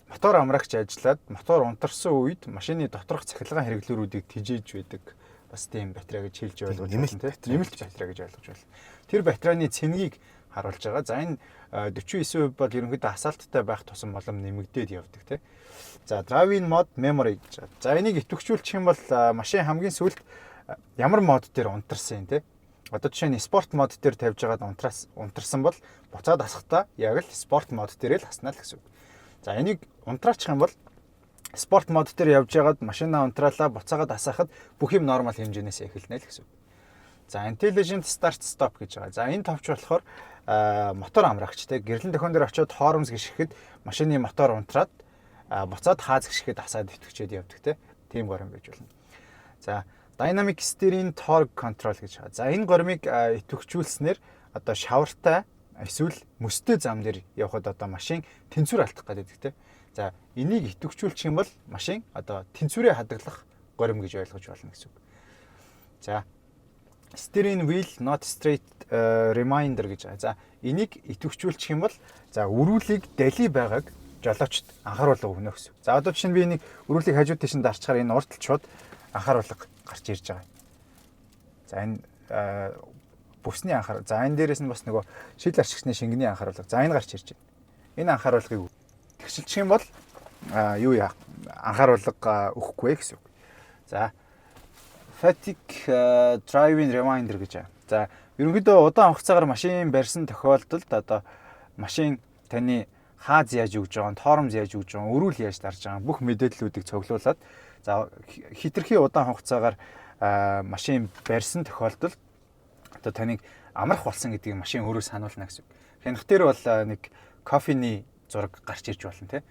Мотор амрагч ажиллаад мотор унтарсан үед машины доторх цахилгаан хэрэглүүрүүдийг тэжээж байдаг бас тийм батарей гэж хэлж ойлгож нэмэлт байна, тийм нэмэлт батарей гэж ойлгож байна. Тэр батарейны цэнгийг харуулж байгаа. За, энэ 49% бол ерөнхийдөө асаалттай байх тусам улам нэмэгдээд явдаг, тийм. За, driving mode memory гэж. За, энийг идэвхжүүлчих юм бол машин хамгийн сүүлд ямар mode дээр унтарсан юм, тийм. Одоо жишээ нь sport mode дээр тавьж байгаад унтарсан бол буцаад асахдаа яг л sport mode дээр л асна л гэсэн үг. За, энийг унтраачих юм бол sport mode дээр явж байгаад машинаа унтраалаа, буцаагаад асаахад бүх юм normal хэмжээнээс эхэлнэ л гэсэн үг. За, intelligent start stop гэж байгаа. За, энэ товч болохоор мотор амрагч, те, гэрлэн дохион дээр очиод тоормос гишгэхэд машины мотор унтраад, буцаад хааз гишгэхэд асаад идэвхжээд явдаг, те. Тийм горим байж болно. За, dynamic steering torque control гэж байгаа. За, энэ горимыг идэвхжүүлснээр одоо шавартай эсвэл мөстэй зам дээр явхад одоо машин тэнцвэр алдах гэдэг, те. За, энийг идэвхжүүлчих юм бол машин одоо тэнцвэрээ хадгалах горим гэж ойлгож болно гэсэн үг. За, steering wheel not straight reminder гэж байгаа. За, энийг идэвхжүүлчих юм бол за өрүүлийг дали байгааг жолоочд анхааруулга өгнө гэсэн. За, одоо жишээ нь би энийг өрүүлийг хажуу тийш нь дарчхаар энэ урд шууд анхааруулга гарч ирж байгаа. За, энэ бүсний анхаар. За, энэ дээрээс нь бас нөгөө шил арчигчны шингэний анхааруулга. За, энэ гарч ирж байна. Энэ анхааруулгыг тэгшилчих юм бол юу яа анхааруулга өгөхгүй гэсэн үг. За, fatigue driving reminder гэж байна. За, ерөнхийдөө удаан хугацаагаар машин барьсан тохиолдолд одоо машин таны хааз яаж өгж байгаа, тоормос яаж өгж байгаа, өрүүл яаж дарж байгаа бүх мэдээллүүдийг цуглуулад, за, хэтэрхий удаан хугацаагаар машин барьсан тохиолдолд одоо таныг амрах болсон гэдгийг машин өөрөө сануулна гэсэн үг. Хянах дээр бол нэг кофений зураг гарч ирж болно, тий.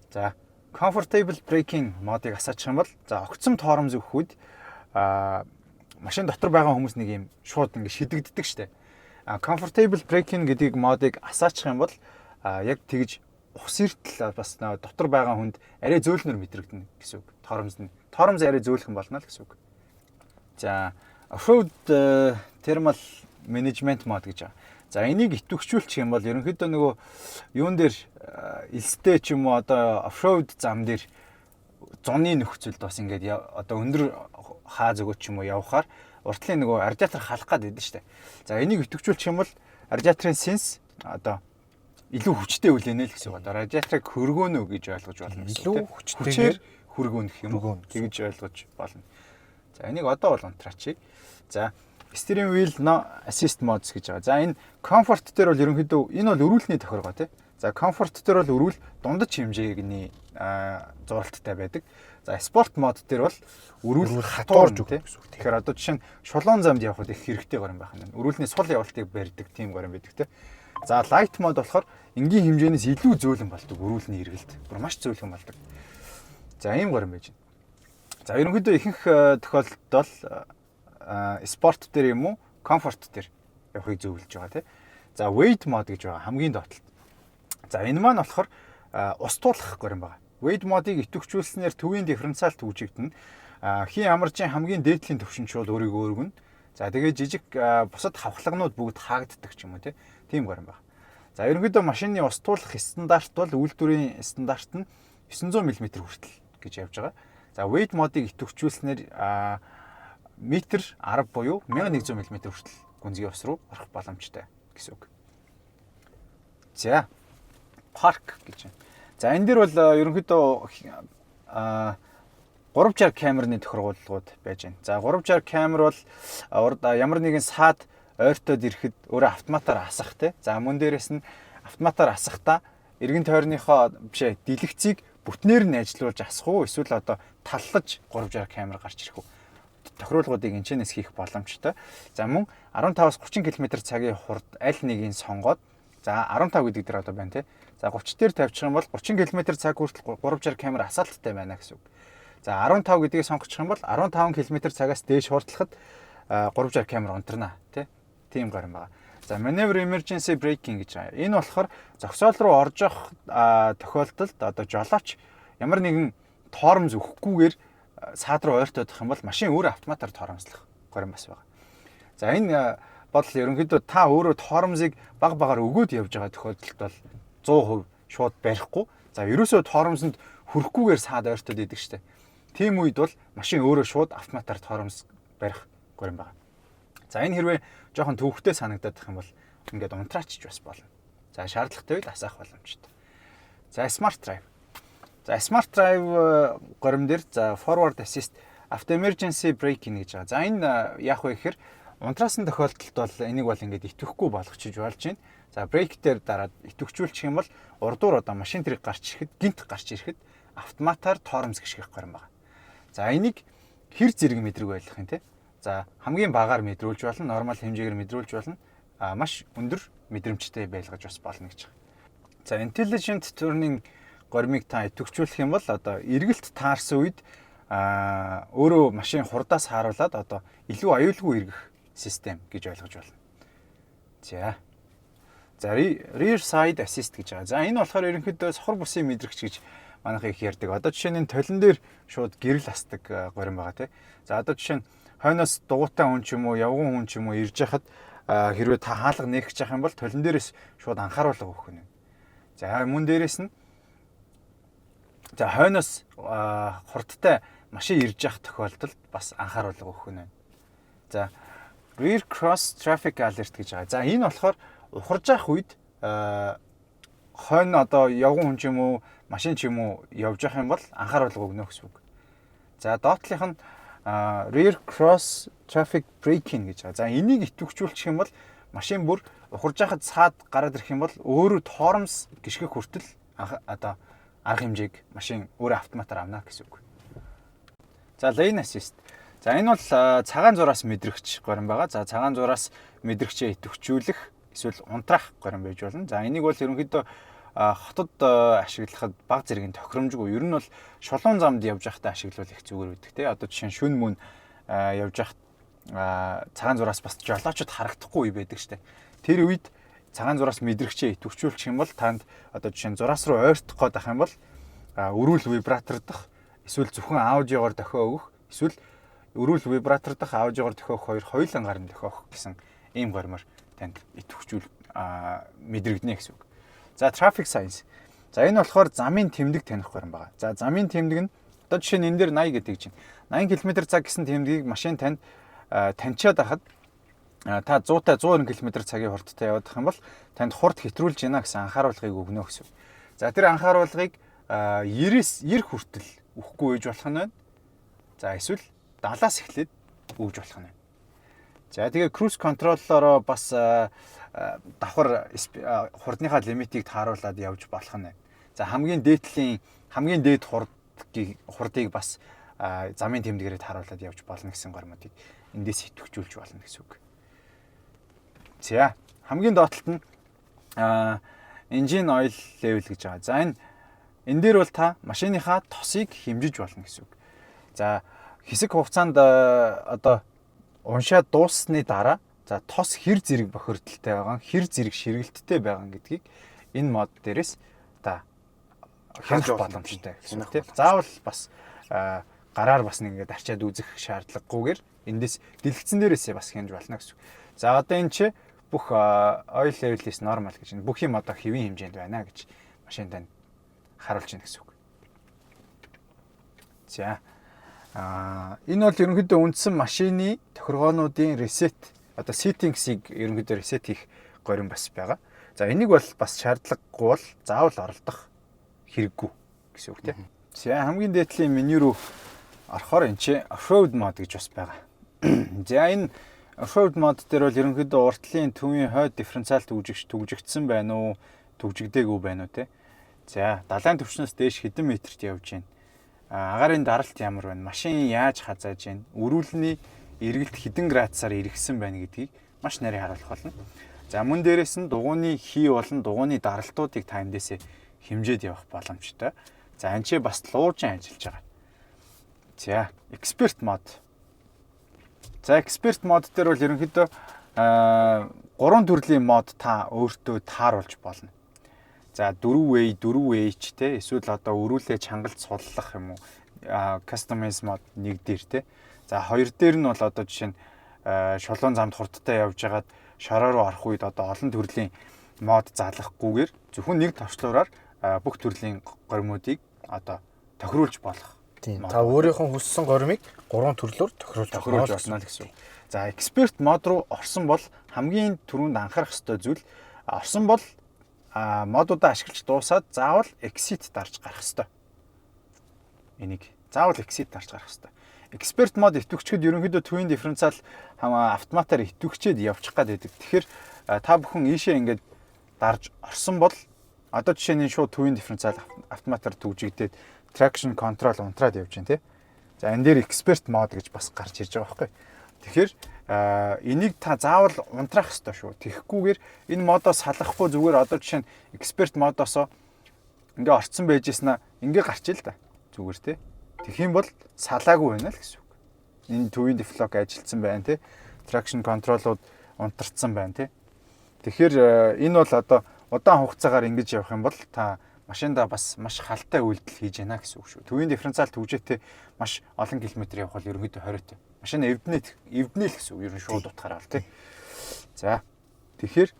За, comfortable braking mode ыг асаачих юм бол за огцом тоормос өгөх үед машин дотор байгаа хүмүүс нэг юм шууд ингэ шидэгддэг штэ. Comfortable braking гэдгийг mode ыг асаачих юм бол яг тэгж ухс эртэл бас дотор байгаа хүнд арай зөөлнөр мэдрэгдэнэ гэсэн үг. Тоормос нь тоормос арай зөөлхөн болно л гэсэн үг. За, off-road thermal management mode гэж байгаа. За, энийг идэвхжүүлчих юм бол ерөнхийдөө нөгөө юун дээр элстэй ч юм уу одоо off-road зам дээр зуны нөхцөлд бас ингээд одоо өндөр хаа зөгөөч ч юм уу явхаар уртлын нөгөө радиатор халах гад байдаг шүү дээ. За, энийг идэвхжүүлчих юм бол радиаторын сенс одоо илүү хүчтэй үлээнэ л гэсэн үг. Одоо радиаторыг хөргөөнө гэж ойлгож болно гэсэн. Илүү хүчтэйгээр хөргөөнөх юм уу тэгж ойлгож болно. За, энийг одоо бол унтраачи. За, steering wheel no assist modes гэж байгаа. За, энэ comfort дээр бол ерөнхийдөө энэ бол өрүүлний тохиргоо, тий. За, comfort дээр бол өрүүл дундаж хэмжээний зуралттай байдаг. За, sport mode дээр бол өрүүл хатуурж өгдөг гэсэн үг. Тэгэхээр одоо жишээ нь шулуун замд явхад их хэрэгтэй горим байх нь. Өрүүлний сул явалтыг барьдаг тийм горим байдаг, тий. За, light mode болохоор энгийн хэмжээнээс илүү зөөлөн болдог өрүүлний эргэлт. Бүр маш зөөлхөн болдог. За, ийм горим байж байна. За, ерөнхийдөө ихэнх тохиолдолд бол sport дээр юм уу comfort дээр явахыг зөвлөж байгаа, тий. За, wade mode гэж байгаа хамгийн доод талд. За, энэ маань болохоор ус туулах горим байгаа. Wade mode-ыг идэвхжүүлснээр төвийн дифференциал түгжигдэнэ. Хийн амаржийн хамгийн дээдлийн төвшөнд шууд өөрийгөө өргөнө. За, тэгээ жижиг бусад хавхлагнууд бүгд хаагддаг ч юм уу, тийм горим байна. За, ерөнхийдөө машины ус туулах стандарт бол үйлдвэрийн стандарт нь 900 мм хүртэл гэж явж байгаа. За, wade mode-ыг идэвхжүүлснээр метр 10 буюу 1100 мм хүртэл гүнзгий ус руу орох боломжтой гэсэн үг. За, парк гэж байна. За, энэ дээр бол ерөнхийдөө 360 камерны тохиргоолгууд байж байна. За, 360 камер бол урд ямар нэгэн саад ойртоод ирэхэд өөрөө автоматар асах, те. За, мөн дээрээс нь автоматар асахдаа эргэн тойрныхоо биш ээ, дэлгэцийг бүтнээр нь ажилуулж асах уу эсвэл одоо таллаж 360 камер гарч ирэх үү? Тохируулгуудыг энэчнээс хийх боломжтой. За, мөн 15-аас 30 км цагийн хурд аль нэгийг сонгоод, за, 15 гэдэг дээр одоо байна, те. За, 30 дээр тавьчих юм бол 30 км цаг хүртэл 360 камер асаалттай байна гэсэн үг. За, 15 гэдгийг сонгочих юм бол 15 км цагаас дээш хурдлахад 360 камер унтарна, тий. Тийм горим байгаа. За, maneuver emergency braking гэж байгаа. Энэ болохоор зогсоол руу орж явах тохиолдолд одоо жолооч ямар нэгэн тоормос өгөхгүйгээр саад руу ойртоодох юм бол машин өөрөө автоматар тоормослох горим бас байгаа. За, энэ бол ерөнхийдөө та өөрөө тоормосыг баг багаар өгөөд явж байгаа тохиолдолд бол 100% шууд барихгүй. За, ерөөсөө тоормсонд хүрэхгүйгээр саад ойртоод идэг штэ. Тийм үед бол машин өөрөө шууд автоматар тоормос барих горим байна. За, энэ хэрвээ жоохон төвөгтэй санагдаад байх юм бол ингээд унтраачч бас болно. За, шаардлагатай үед асаах боломжтой. За, Smart Drive. За, Smart Drive горим дээр, за, Forward Assist, Auto Emergency Braking гэж байгаа. За, энэ яах вэ гэхээр унтраасан тохиолдолд бол энийг бол ингээд идэвхгүй болгочих болж байна. За, brake дээр дараад идэвхжүүлчих юм бол урдуур одоо машин тэрэг гарч ирэхэд, гэнэт гарч ирэхэд автоматар тоормос гიშгэх горим байна. За, энийг хэр зэрэг мэдрэг байлгах юм те. За, хамгийн багаар мэдрүүлж болно, normal хэмжээгээр мэдрүүлж болно. А маш өндөр мэдрэмжтэй байлгаж бас болно гэж байна. За, intelligent turning горимыг та идэвхжүүлэх юм бол одоо эргэлт таарсан үед өөрөө машин хурдаас хааруулад одоо илүү аюулгүй эргэх систем гэж ойлгож байна. За. За, rear side assist гэж байгаа. За, энэ болохоор ерөнхийдөө сохор бусын мэдрэгч гэж манайх их ярьдаг. Одоо жишээ нь энэ толин дээр шууд гэрэл асдаг горим байгаа тий. За, одоо жишээ нь хойноос дугуйтай хүн ч юм уу, явган хүн ч юм уу ирж яхад хэрвээ та хаалга нээх гэж явах юм бол толин дээрээс шууд анхааруулга өгөх нь. За, мөн дээрээс нь, за, хойноос хурдтай машин ирж явах тохиолдолд бас анхааруулга өгөх нь. За, rear cross traffic alert гэж байгаа. За, энэ болохоор ухарж явах үед хойно одоо явган хүн ч юм уу, машин ч юм уу явж явах юм бол анхааруулга өгнө гэсэн үг. За, доотлих нь rear cross traffic braking гэж байгаа. За, энийг идэвхжүүлчих юм бол машин бүр ухарж байхад саад гараад ирэх юм бол өөрөө тоормос гიშгэх хүртэл одоо арга хэмжээг машин өөрөө автоматар авна гэсэн үг. За, lane assist. За, энэ бол цагаан зураас мэдрэгч горим байгаа. За, цагаан зураас мэдрэгчээ идэвхжүүлэх эсвэл унтраах горим байж болно. За, энийг бол ерөнхийдөө хотод ашиглахад баг зэргийн тохиромжгүй. Ер нь бол шулуун замд явж байхдаа ашиглавал их зүгээр байдаг те. Одоо жишээ нь шөнө мөн явж байхад цагаан зураас бас жолоочд харагдахгүй үе байдаг штэ. Тэр үед цагаан зураас мэдрэгчээ идэвхжүүлчих юм бол танд одоо жишээ нь зураас руу ойртох гээд ах юм бол өрүүл вибратор дах, эсвэл зөвхөн аудиогоор дохио өгөх, эсвэл өрүүл вибратор дах, аудиогоор дохио өгөх, хоёр хоёулангаар нь дохио өгөх гэсэн ийм горимоор танд идэвхжүүл мэдрэгдэнэ гэсэн үг. За, traffic signs. За, энэ болохоор замын тэмдэг таних горим байгаа. За, замын тэмдэг нь одоо жишээ нь энэ дээр 80 гэдэг чинь 80 км цаг гэсэн тэмдгийг машин танд таньчаад байхад та 100 та 120 км цагийн хурдтай явах юм бол танд хурд хэтрүүлж байна гэсэн анхааруулгыг өгнө гэсэн. За, тэр анхааруулгыг 90-с 90 хүртэл өгөхгүй байж болох нь байна. За, эсвэл 70-аас эхлээд өгж болох нь байна. За, тэгээ cruise control-ороо бас давхар хурдныхаа лимитийг тааруулаад явж болох нь байна. За, хамгийн дээдлийн, хамгийн дээд хурдыг бас замын тэмдгээрээ тааруулаад явж болно гэсэн горимуудыг эндээс идэвхжүүлж болно гэсэн үг. За, хамгийн доотлолт нь engine oil level гэж байгаа. За, энэ дээр бол та машиныхаа тосыг хэмжиж болно гэсэн үг. За, хэсэг хугацаанд одоо уншаад дууссаны дараа, за, тос хэр зэрэг бохирдолтой байгаа, хэр зэрэг ширгэлттэй байгаа гэдгийг энэ mode дээрээс та хянах боломжтой гэсэн үг тийм. Заавал бас гараар бас нэг ингээд арчаад үзэх шаардлагагүйгээр эндээс дэлгэцэн дээрээсээ бас хянаж болно гэсэн үг. За, одоо энэ чи бүх oil level is normal гэж байна. Бүх юм одоо хэвийн хэмжээнд байна гэж машин танд харуулж байна гэсэн үг. За, энэ бол ерөнхийдөө үндсэн машины тохиргоонуудын reset, одоо settings-ийг ерөнхийдөө reset хийх горим бас байгаа. За, энийг бол бас шаардлагагүй бол заавал оролдох хэрэггүй гэсэн үг тийм. За, хамгийн дээдлийн меню руу орохоор энэ чи off-road mode гэж бас байгаа. За, энэ off-road mode дээр бол ерөнхийдөө уртлын, төвийн, хойд дифференциал түгжигдсэн байна уу, түгжигдээгүй байна уу те. За, далайн түвшнээс дээш хэдэн метрт явж байна, агаарын даралт ямар байна, машин яаж хазааж байна, өрүүлний эргэлт хэдэн градусаар эргэсэн байна гэдгийг маш нарийн харуулах болно. За, мөн дээрээс нь дугуйны хий болон дугуйны даралтуудыг та эндээсээ хэмжээд явах боломжтой. За, энэ чи бас луужин ажиллаж байгаа. За, expert mode. За, expert mode дээр бол ерөнхийдөө гурван төрлийн mode та өөртөө тааруулж болно. За, 4A, 4H те, эсвэл одоо өрүүлээ чангалт суллах юм уу, customize mode нэг дээр те. За, хоёр дээр нь бол одоо жишээ нь шулуун замд хурдтай явж байгаад шороо руу орох үед одоо олон төрлийн mode залгахгүйгээр зөвхөн нэг товчлуураар бүх төрлийн горимуудыг одоо тохируулж болох. Тийм. Та өөрийнхөө хүссэн горимыг гурван төрлөөр тохируулж болно л гэсэн үг. За, expert mode руу орсон бол хамгийн түрүүнд анхаарах ёстой зүйл, орсон бол mode уудаа ашиглаж дуусаад заавал exit дарж гарах ёстой. Энийг заавал exit дарж гарах ёстой. Expert mode идэвхжихэд ерөнхийдөө төвийн дифференциал автоматар идэвхжээд явчих гад байдаг. Тэгэхээр та бүхэн ийшээ ингээд дарж орсон бол одоо жишээ нь шууд төвийн дифференциал автоматар түгжигдээд traction control унтраад явж байна, тий. За, энэ дээр expert mode гэж бас гарч ирж байгаа байхгүй. Тэгэхээр энийг та заавал унтраах ёстой шүү. Тэгэхгүйгээр энэ mode оо салгахгүй зүгээр одоо жишээ нь expert mode оосоо ингээ орцсон байж ийсэн ингээ гарч ил та. Зүгээр, тий. Тэгэх юм бол салаагүй байна л гэсэн үг. Энэ төвийн diff lock ажилласан байна, тий. Traction control-ууд унтарцсан байна, тий. Тэгэхээр энэ бол одоо удаан хугацаагаар ингэж явах юм бол та машиндаа бас маш халтай үйлдэл хийж яана гэсэн үг шүү. Төвийн дифференциал түгжээтэй маш олон километр явах бол ерөнхийдөө хориотой. Машин эвднэ эвднэ л гэсэн үг ер нь шууд утгаараа л, тий. За, тэгэхээр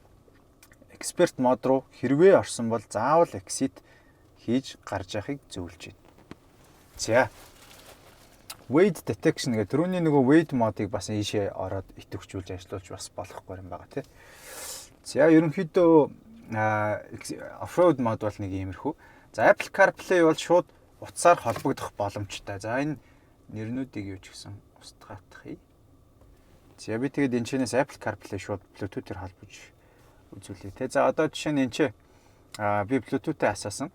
expert mode руу хэрвээ орсон бол заавал exit хийж гарч яхахыг зөвлөж байна. За. Wade detection гэх түрүүний нөгөө wade mode ыг бас ийшээ ороод идэвхжүүлж ажиллуулж бас болохгүй юм байгаа, тий. За, ерөнхийдөө off-road mode бол нэг иймэрхүү. За, Apple CarPlay бол шууд утсаар холбогдох боломжтой. За, энэ нэрнүүдийг юу ч гэсэн устгаатах. За, би тэгээд энэ чинээс Apple CarPlay шууд Bluetooth-ээр холбож үзүүлье те. За, одоо жишээ нь энэ чи би Bluetooth-тэй асаасан.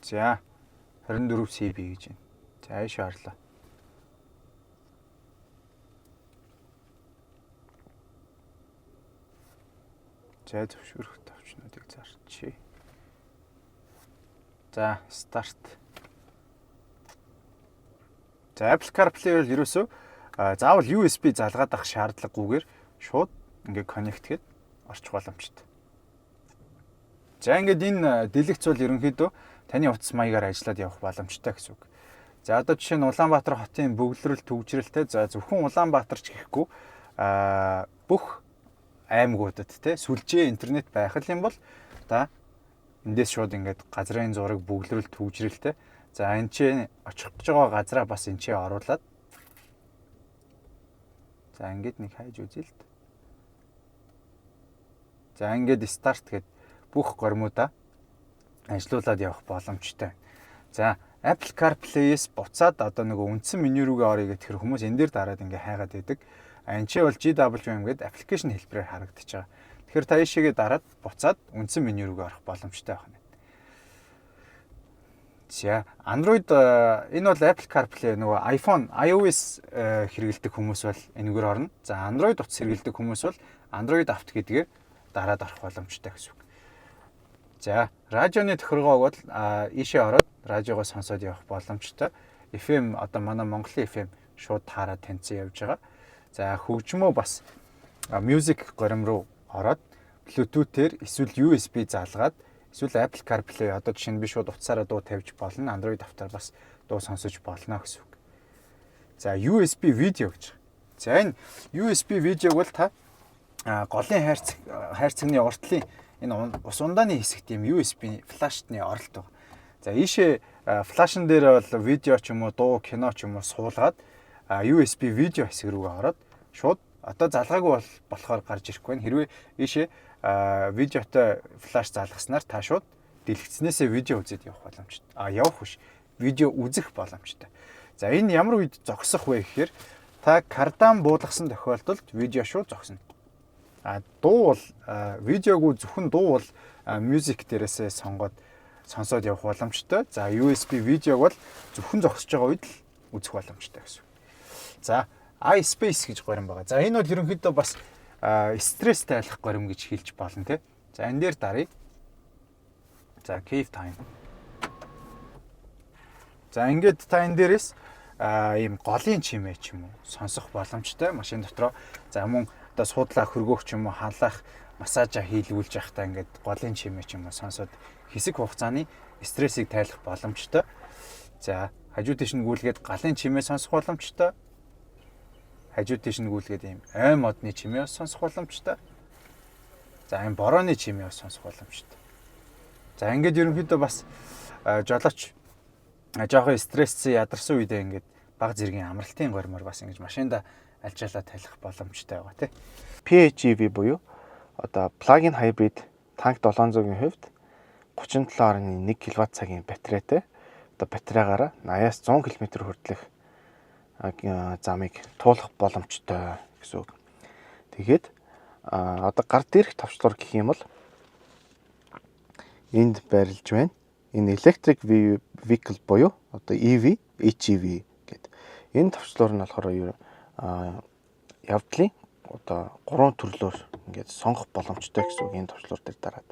За, 24 CB гэж байна. За, ийшээ орлоо. За, зөвшөөрөх товчнуудыг зарчээ. За, start. За, Apple CarPlay бол ерөөсөө заавал USB залгаад авах шаардлагагүйгээр шууд ингээ connect гээд орчих боломжтой. За, ингээд энэ дэлгэц бол ерөнхийдөө таны утас маягаар ажиллаад явах боломжтой гэсэн үг. За, одоо жишээ нь Улаанбаатар хотын бөглөрөл түгжрэлтэй, за, зөвхөн Улаанбаатар ч гэхгүй бүх аймагуудад те сүлжээ интернет байх юм бол та эндээс шууд ингээд газрын зураг, бөглөрөл, түгжрэлтэй. За, энэ ч очих гэж байгаа газраа бас энэ ч оруулаад, за, ингээд нэг хайж үзье л. За, ингээд start гэд бүх гормуудаа ажиллуулад явах боломжтой. За, Apple CarPlay-с буцаад одоо нөгөө үндсэн меню рүүгээ орё гэхээр хүмүүс энэ дээр дараад ингээ хайгаад байдаг. А энэ ч бол GWM гэдэг application хэлбэрээр харагдаж байгаа. Тэгэхээр та ийшээгээ дараад буцаад үндсэн меню рүүгээ орох боломжтой байна. За, Android, энэ бол Apple CarPlay, нөгөө iPhone iOS хэрэглэдэг хүмүүс бол энэгээр орно. За, Android утас хэрэглэдэг хүмүүс бол Android Auto гэдгээр дараад орох боломжтой гэсэн үг. За, радионы тохиргоог бол ийшээ ороод радиогоо сонсоод явах боломжтой. FM, одоо манай Монголын FM шууд таарад таньсан явж байгаа. За, хөгжмөө бас music горим руу ороод Bluetooth-ээр эсвэл USB залгаад эсвэл Apple CarPlay, одоо жишээ нь би шууд утсаараа дуу тавьж болно. Android Auto-оор бас дуу сонсож болно гэсэн үг. За, USB видео гэж. За, энэ USB видеог бол та голын хайрцагны уртлын энэ ус ундааны хэсэгт ийм USB flash ны оролт байна. За, ийшээ flash н дээр бол видео ч юм уу, дуу, кино ч юм уу суулгаад USB видео хэсэг рүүгээ ороод шууд одоо залгаагүй бол болохоор гарч ирэхгүй байна. Хэрвээ ийшээ видеотой flash залгаснаар та шууд дэлгэцнээсээ видео үзээд явах боломжтой. А, явах биш. Видео үзэх боломжтой. За, энэ ямар үед зогсох вэ гэхээр та кардан буулгасан тохиолдолд видео шууд зогсно. А дуу бол, видеогүй, зөвхөн дуу бол music дээрээсээ сонгоод сонсоод явах боломжтой. За, USB видеог бол зөвхөн зогсож байгаа үед л үзэх боломжтой гэсэн. За, iSpace гэж горим байгаа. За, энэ бол ерөнхийдөө бас стресс тайлах горим гэж хэлж болно, тий. За, энэ дээр даръя. За, cave time. За, ингээд та энэ дээрээс ийм голын чимээ ч юм уу сонсох боломжтой машин дотроо. За, мөн одоо суудлаа хөргөөх ч юм уу, халаах массажа хийлгүүлж явахдаа ингээд голын чимээ ч юм уу сонсоод хэсэг хугацааны стрессийг тайлах боломжтой. За, хажуу тийш нь гүйлгээд галын чимээ сонсох боломжтой. Хажуу тийш нь гүйлгээд ийм ой модны чимээ сонсох боломжтой. За, энэ борооны чимээ бас сонсох боломжтой. За, ингээд ерөнхийдөө бас жолооч жоохон стресссэн, ядарсан үедээ ингээд баг зэргийн амралтын горимоор бас ингэж машинда альжаалаа талих боломжтой байгаа, тий. PHEV буюу одоо plug-in hybrid Tank 700-ийн хувьд 37.1 кВт цагийн батарейтай, одоо батарейгаараа 80-аас 100 км хүртэлх замыг туулах боломжтой гэсэн үг. Тэгээд одоо гар дээрх товчлуур гэх юм бол энд байрлаж байна. Энэ electric vehicle буюу одоо EV, HEV гэдэг. Энэ товчлуур нь болохоор юу явдлын одоо гурван төрлөөр ингээд сонгох боломжтой гэсэн үг, энэ товчлуур дээр дараад.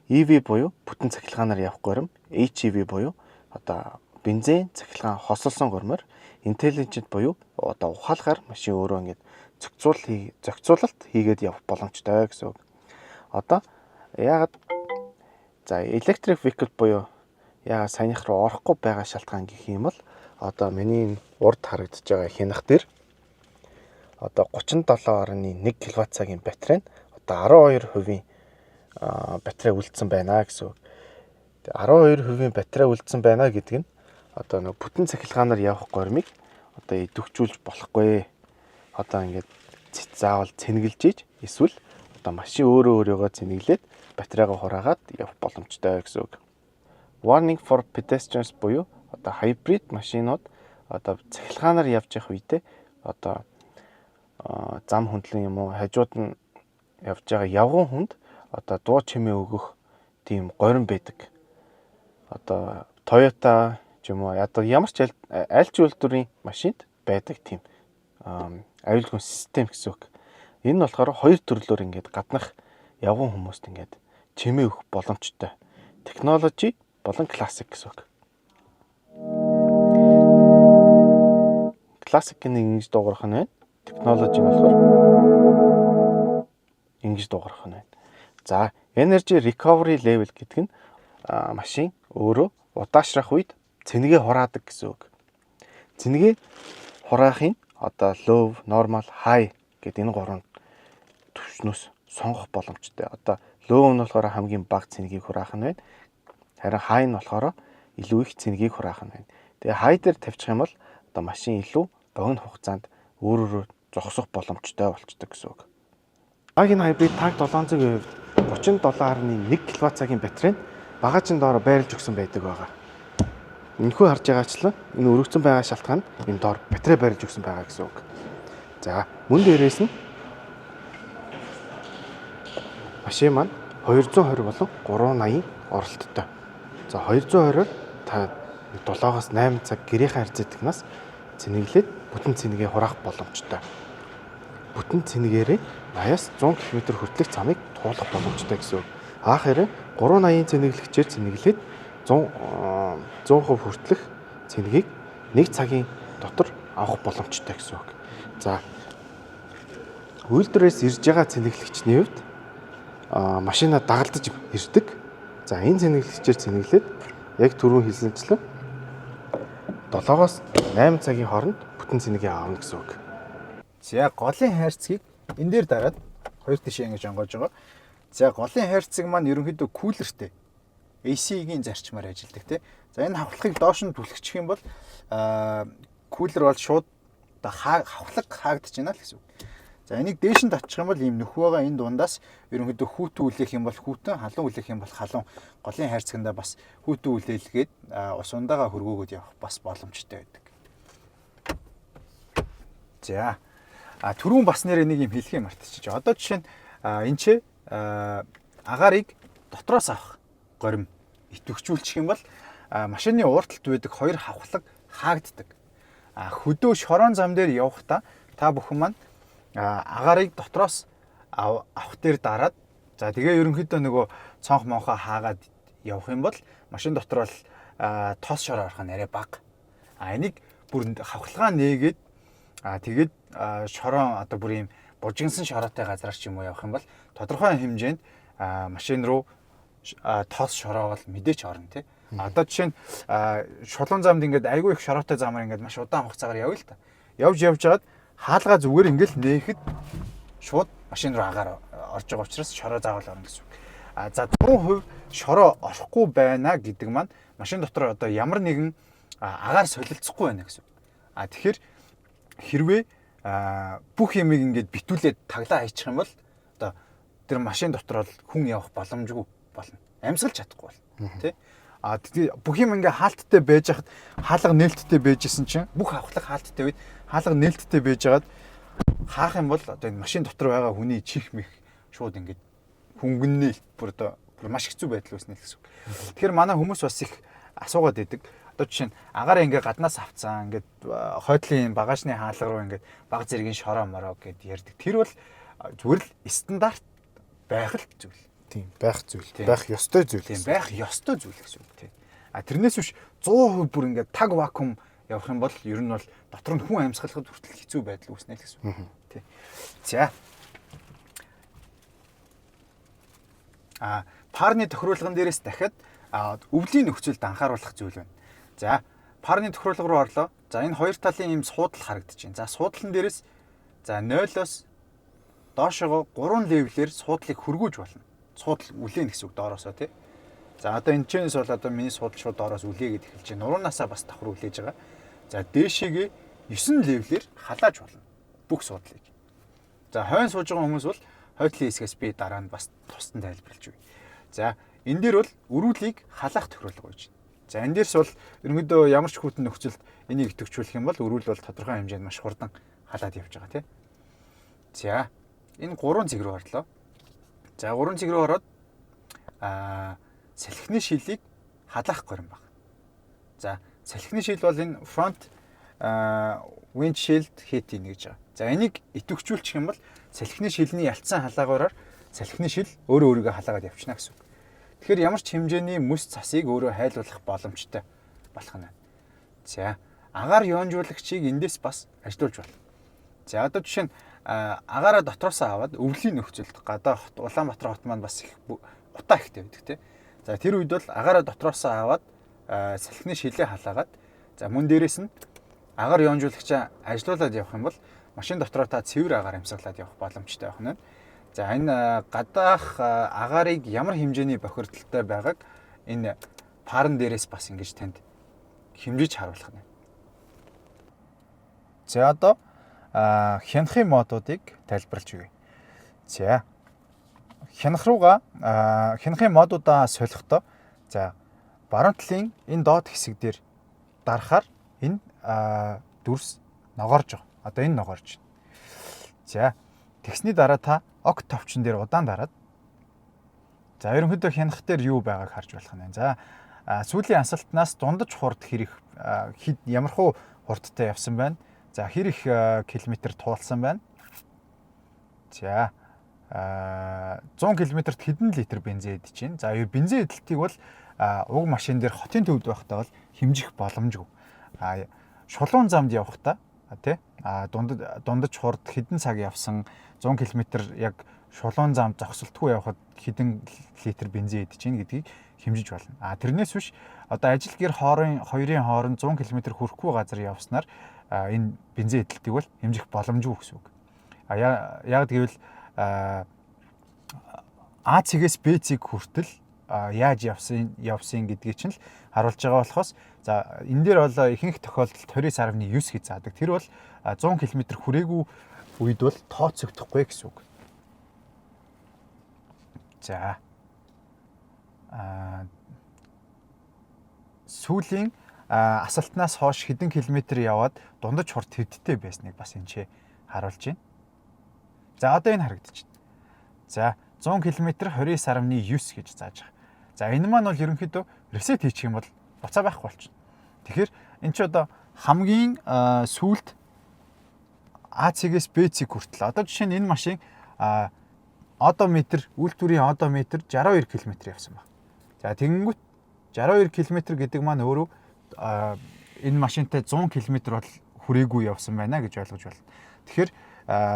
EV буюу бүтэн цахилгаанаар явах горим, HEV буюу одоо бензин цахилгаан хосолсон горимоор, intelligent буюу одоо ухаалгаар машин өөрөө ингээд зохицуулалт хийгээд явах боломжтой гэсэн үг. Одоо яагаад, за, electric vehicle буюу яагаад саяных руу орохгүй байгаа шалтгаан гэх юм бол одоо миний урд харагдаж байгаа хянах дээр одоо 37.1 кВт цагийн батарей нь одоо 12% батарей үлдсэн байна гэсэн үг. 12% батарей үлдсэн байна гэдэг нь одоо нэг бүтэн цахилгаанаар явах горимыг одоо идэвхжүүлж болохгүй. Одоо ингээд заавал цэнгэлж иж эсвэл одоо машин өөрөө өөрийгөө цэнэглээд батарейгаа хураагаад явах боломжтой гэсэн үг. Warning for pedestrians буюу одоо hybrid машинууд одоо цахилгаанаар явж явах үедээ одоо зам хөндлөн юм уу, хажууд нь явж байгаа явган хүнд одоо дуу чимээ өгөх тийм горим байдаг. Одоо Toyota ч юм уу, одоо ямар ч аль ч үйлдвэрийн машинд байдаг тийм аюулгүй систем гэсэн үг. Энэ нь болохоор хоёр төрлөөр ингээд гаднах явган хүмүүст ингээд чимээ өгөх боломжтой. Технологи болон классик гэсэн үг. Классик нэг ингэж дуугарах нь байна. Технологи нь болохоор ингэж дуугарах нь байна. За, energy recovery level гэдэг нь машин өөрөө удаашрах үед цэнгээ хураадаг гэсэн үг. Цэнгээ хураахын одоо low, normal, high гэдэг энэ гурван түвшнөөс сонгох боломжтой. Одоо low нь болохоор хамгийн бага цэнгийг хураах нь байна. Харин high нь болохоор илүү их цэнгийг хураах нь байна. Тэгээ high дээр тавьчих юм бол одоо машин илүү богино хугацаанд өөрөөрөө зогсох боломжтой болчдөг гэсэн үг. Plug-in hybrid Tank 700-ийн хувьд 37.1 кВт цагийн батарей нь багажийн доор байрлаж өгсөн байдаг байгаа. Энэхүү харж байгаачлан энэ өргөцсөн байгаа шалтгаан энэ доор батарей байрлаж өгсөн байгаа гэсэн үг. За, мөн дээрээс нь машин маань 220 болон 380 оролттой. За, 220-оор та 7-оос 8 цаг гэрийнхээ харьцаагнаас цэнэглээд бүтэн цэнэгээ хураах боломжтой. Бүтэн цэнэгээрээ 80-аас 100 км хүртэлх замыг туулах боломжтой гэсэн үг. Аа, харин 380 цэнэглэгчээр цэнэглээд 100% хүртэлх цэнэгийг 1 цагийн дотор авах боломжтой гэсэн үг. За, үйлдвэрээс ирж байгаа цэнэглэгчний хувьд машина дагалдаж ирдэг. За, энэ цэнэглэгчээр цэнэглээд яг түрүүн хэлсэнчлэн 7-оос 8 цагийн хооронд бүтэн цэнэгийг авна гэсэн үг. За, голын хайрцгийг энэ дээр дараад хоёр тишээ ингэж онгоож байгаа. За, голын хайрцаг маань ерөнхийдөө cooler тэй, AC-гийн зарчмаар ажилладаг, тий. За, энэ хавхлагыг доош нь түлхчих юм бол cooler бол шууд одоо хавхлаг хаагдаж байна л гэсэн үг. За, энийг дээш нь татчих юм бол ийм нөх байгаа, энэ дундаас ерөнхийдөө хүйтэн үлээх юм бол хүйтэн, халуун үлээх юм бол халуун, голын хайрцагандаа бас хүйтэн үлээлгээд ус ундаага хөргөөгөөд явах бас боломжтой байдаг. За, түрүүн бас нэрээ нэг юм хэлхээ мартчихж. Одоо жишээ нь энэ ч агаарыг дотроос авах горим идэвхжүүлчих юм бол машины урд талд байдаг хоёр хавхлаг хаагддаг. Хөдөө шорон зам дээр явахдаа та бүхэн маань агаарыг дотроос авах дээр дараад, за, тэгээ ерөнхийдөө нөгөө цонх монхоо хаагаад явах юм бол машин дотор бол тос шороо орох нь арай бага. Энийг бүр хавхлагаа нээгээд, тэгээд шорон одоо бүр ийм бужигнасан шороотой газраар ч юм уу явах юм бол тодорхой хэмжээнд машин руу тос шороо бол мэдээч орно, тий. Одоо жишээ нь шулуун замд ингээд айгүй их шороотой замаар ингээд маш удаан хугацаагаар явъя л та. Явж явж байгаад хаалгаа зүгээр ингээд нээхэд шууд Машин руу агаар орж байгаа учраас шороо заавал орно гэсэн үг. А за 100% шороо орохгүй байна гэдэг маань машин дотор одоо ямар нэгэн агаар солилцохгүй байна гэсэн үг. А тэгэхээр хэрвээ бүх юмыг ингээд битүүлээд таглаа хайчих юм бол одоо тэр машин дотор бол хүн явах боломжгүй болно. Амьсгалж чадахгүй болно. Тэ? А тэгээ бүх юм ингээ хаалттай байж хахад хаалга нээлттэй байжсэн чинь бүх авхлах хаалттай үед хаалга нээлттэй байж хагаад хаах юм бол одоо энэ машин дотор байгаа хүний чих мэх шууд ингээд хөнгөннөө бүр одоо бүр маш хэцүү байдал үүснэ л гэсэн үг. Тэгэхээр манай хүмүүс бас их асуугаад идэг. Одоо жишээ нь агаараа ингээ гаднаас авцсан ингээд хойдлын багажны хаалга руу ингээд баг зэргийн шороо мороо гэд ярьдаг. Тэр бол зүгээр л стандарт байх л зүйл. Тийм, байх зүйл. Байх ёстой зүйл. Тийм, байх ёстой зүйл гэсэн үг тийм. А тэрнээс биш 100% бүр ингээд таг вакуум явах юм бол ер нь бол дотор нь хүн амьсгалахад хүртэл хэцүү байдал үүснэ л гэсэн үг. Тийм. За. А парны тохируулган дээрээс дахиад өвлийн нөхцөлд анхааруулах зүйл байна. За, парны тохируулга руу орлоо. За, энэ хоёр талын ийм суудал харагдаж байна. За, суудлан дээрээс за 0-оос доошогоо 3 левелээр суудлыг хөргүүж болно. Суудал үлээн гэсэн үг доороосоо тий. За одоо энэ чэнэс бол одоо миний суудал шууд доороос үлээгээд эхэлж байна. Нуруунаасаа бас давхар үлээж байгаа. За дээшээгээ 9 левелээр халааж болно. Бүх суудлыг. За хойно сууж байгаа хүмүүс бол хойдлын хэсгээс би дараа нь бас тусдан тайлбарлаж өгье. За энэ дээр бол өрүүлийг халаах тохируулга байж байна. За энэ дээрс бол ерөнхийдөө ямар ч хүйтэн нөхцөлд энийг идэвхжүүлэх юм бол өрүүл бол тодорхой хэмжээнд маш хурдан халаад явж байгаа тий. За энэ 3 цэг рүү орлоо. За 3 цэг рүү ороод салхины шилийг халаах горим баг. За салхины шил бол энэ front windshield heating гэж байгаа. За энийг идэвхжүүлчих юм бол салхины шилний ялцсан халаагаараар салхины шил өөрөө өөрийгөө халаагаад явчихна гэсэн үг. Тэгэхээр ямар ч хэмжээний мөс цасыг өөрөө хайлуулах боломжтой болох нь. За агаар ёонжуулагчийг эндээс бас ажилуулж болно. За одоо жишээ нь агаараа дотроосоо аваад өвлийн нөхцөлд гадаа хот Улаанбаатар хот маань бас их утаа ихтэй байдаг тий. За тэр үед бол агаараа дотроосоо аваад салхины шилээ халаагаад за мөн дээрээс нь агаар ёонжуулагчаа ажилуулад явах юм бол машин дотроо та цэвэр агаар амьсгалаад явах боломжтой байх нь. За энэ гадаах агаарыг ямар хэмжээний бохирдолтой байгааг энэ паран дээрээс бас ингэж танд хэмжиж харуулах нь. За одоо хянахын модуудыг тайлбарлаж өгье. За хянах руугаа хянахын модуудаа солихдоо за баруун талын энэ доод хэсэг дээр дарахаар энэ дүрс ногоорж байгаа. Одоо энэ ногоорж байна. За тэгсний дараа та ок товчон дээр удаан дараад за ерөнхийдөө хянах дээр юу байгааг харж болох нь. За сүүлийн асалтнаас дундаж хурд хэр их ямархуу хурдтай явсан байна. За хэр их километр туулсан байна. За 100 км-т хэдэн литр бензин идэж байна. За бензин эдэлтийг бол уг машин дээр хотын төвд байхдаа бол хэмжих боломжгүй. Шулуун замд явахдаа тий дундаж хурд хэдэн цаг явсан 100 км яг шулуун зам зогсолтгүй явхад хэдэн литр бензин идэж байна гэдгийг хэмжиж болно. А тэрнээс биш одоо ажил гэр хоорын хоёрын хооронд 100 км хүрэхгүй газар явснаар энэ бензин эдэлтийг бол хэмжих боломжгүй гэсэн үг. А яг гэвэл А цэгээс Б цэг хүртэл яаж явсан гэдгийг чинь л харуулж байгаа болохоос за энэ дээр бол ихэнх тохиолдолд 29.9 гэж заадаг. Тэр бол 100 км хүрээгүй үед бол тооцогдохгүй гэсэн үг. За сүүлийн асалтнаас хойш хэдэн километр яваад дундаж хурд хэдтэй байсныг бас энэ ч харуулж байна. За одоо энэ харагдчихна. За 100 км 29.9 гэж зааж байгаа. За энэ маань бол ерөнхийдөө ресет хийчих юм бол буцаа байхгүй болчихно. Тэгэхээр энэ чи одоо хамгийн сүүлд А цэгээс Б цэг хүртэл одоо жишээ нь энэ машин одометр үйлдвэрийн одометр 62 км явсан баг. За тэгэнгүүт 62 км гэдэг маань өөрөө энэ машинтай 100 км бол хүрээгүй явсан байна гэж ойлгож байна. Тэгэхээр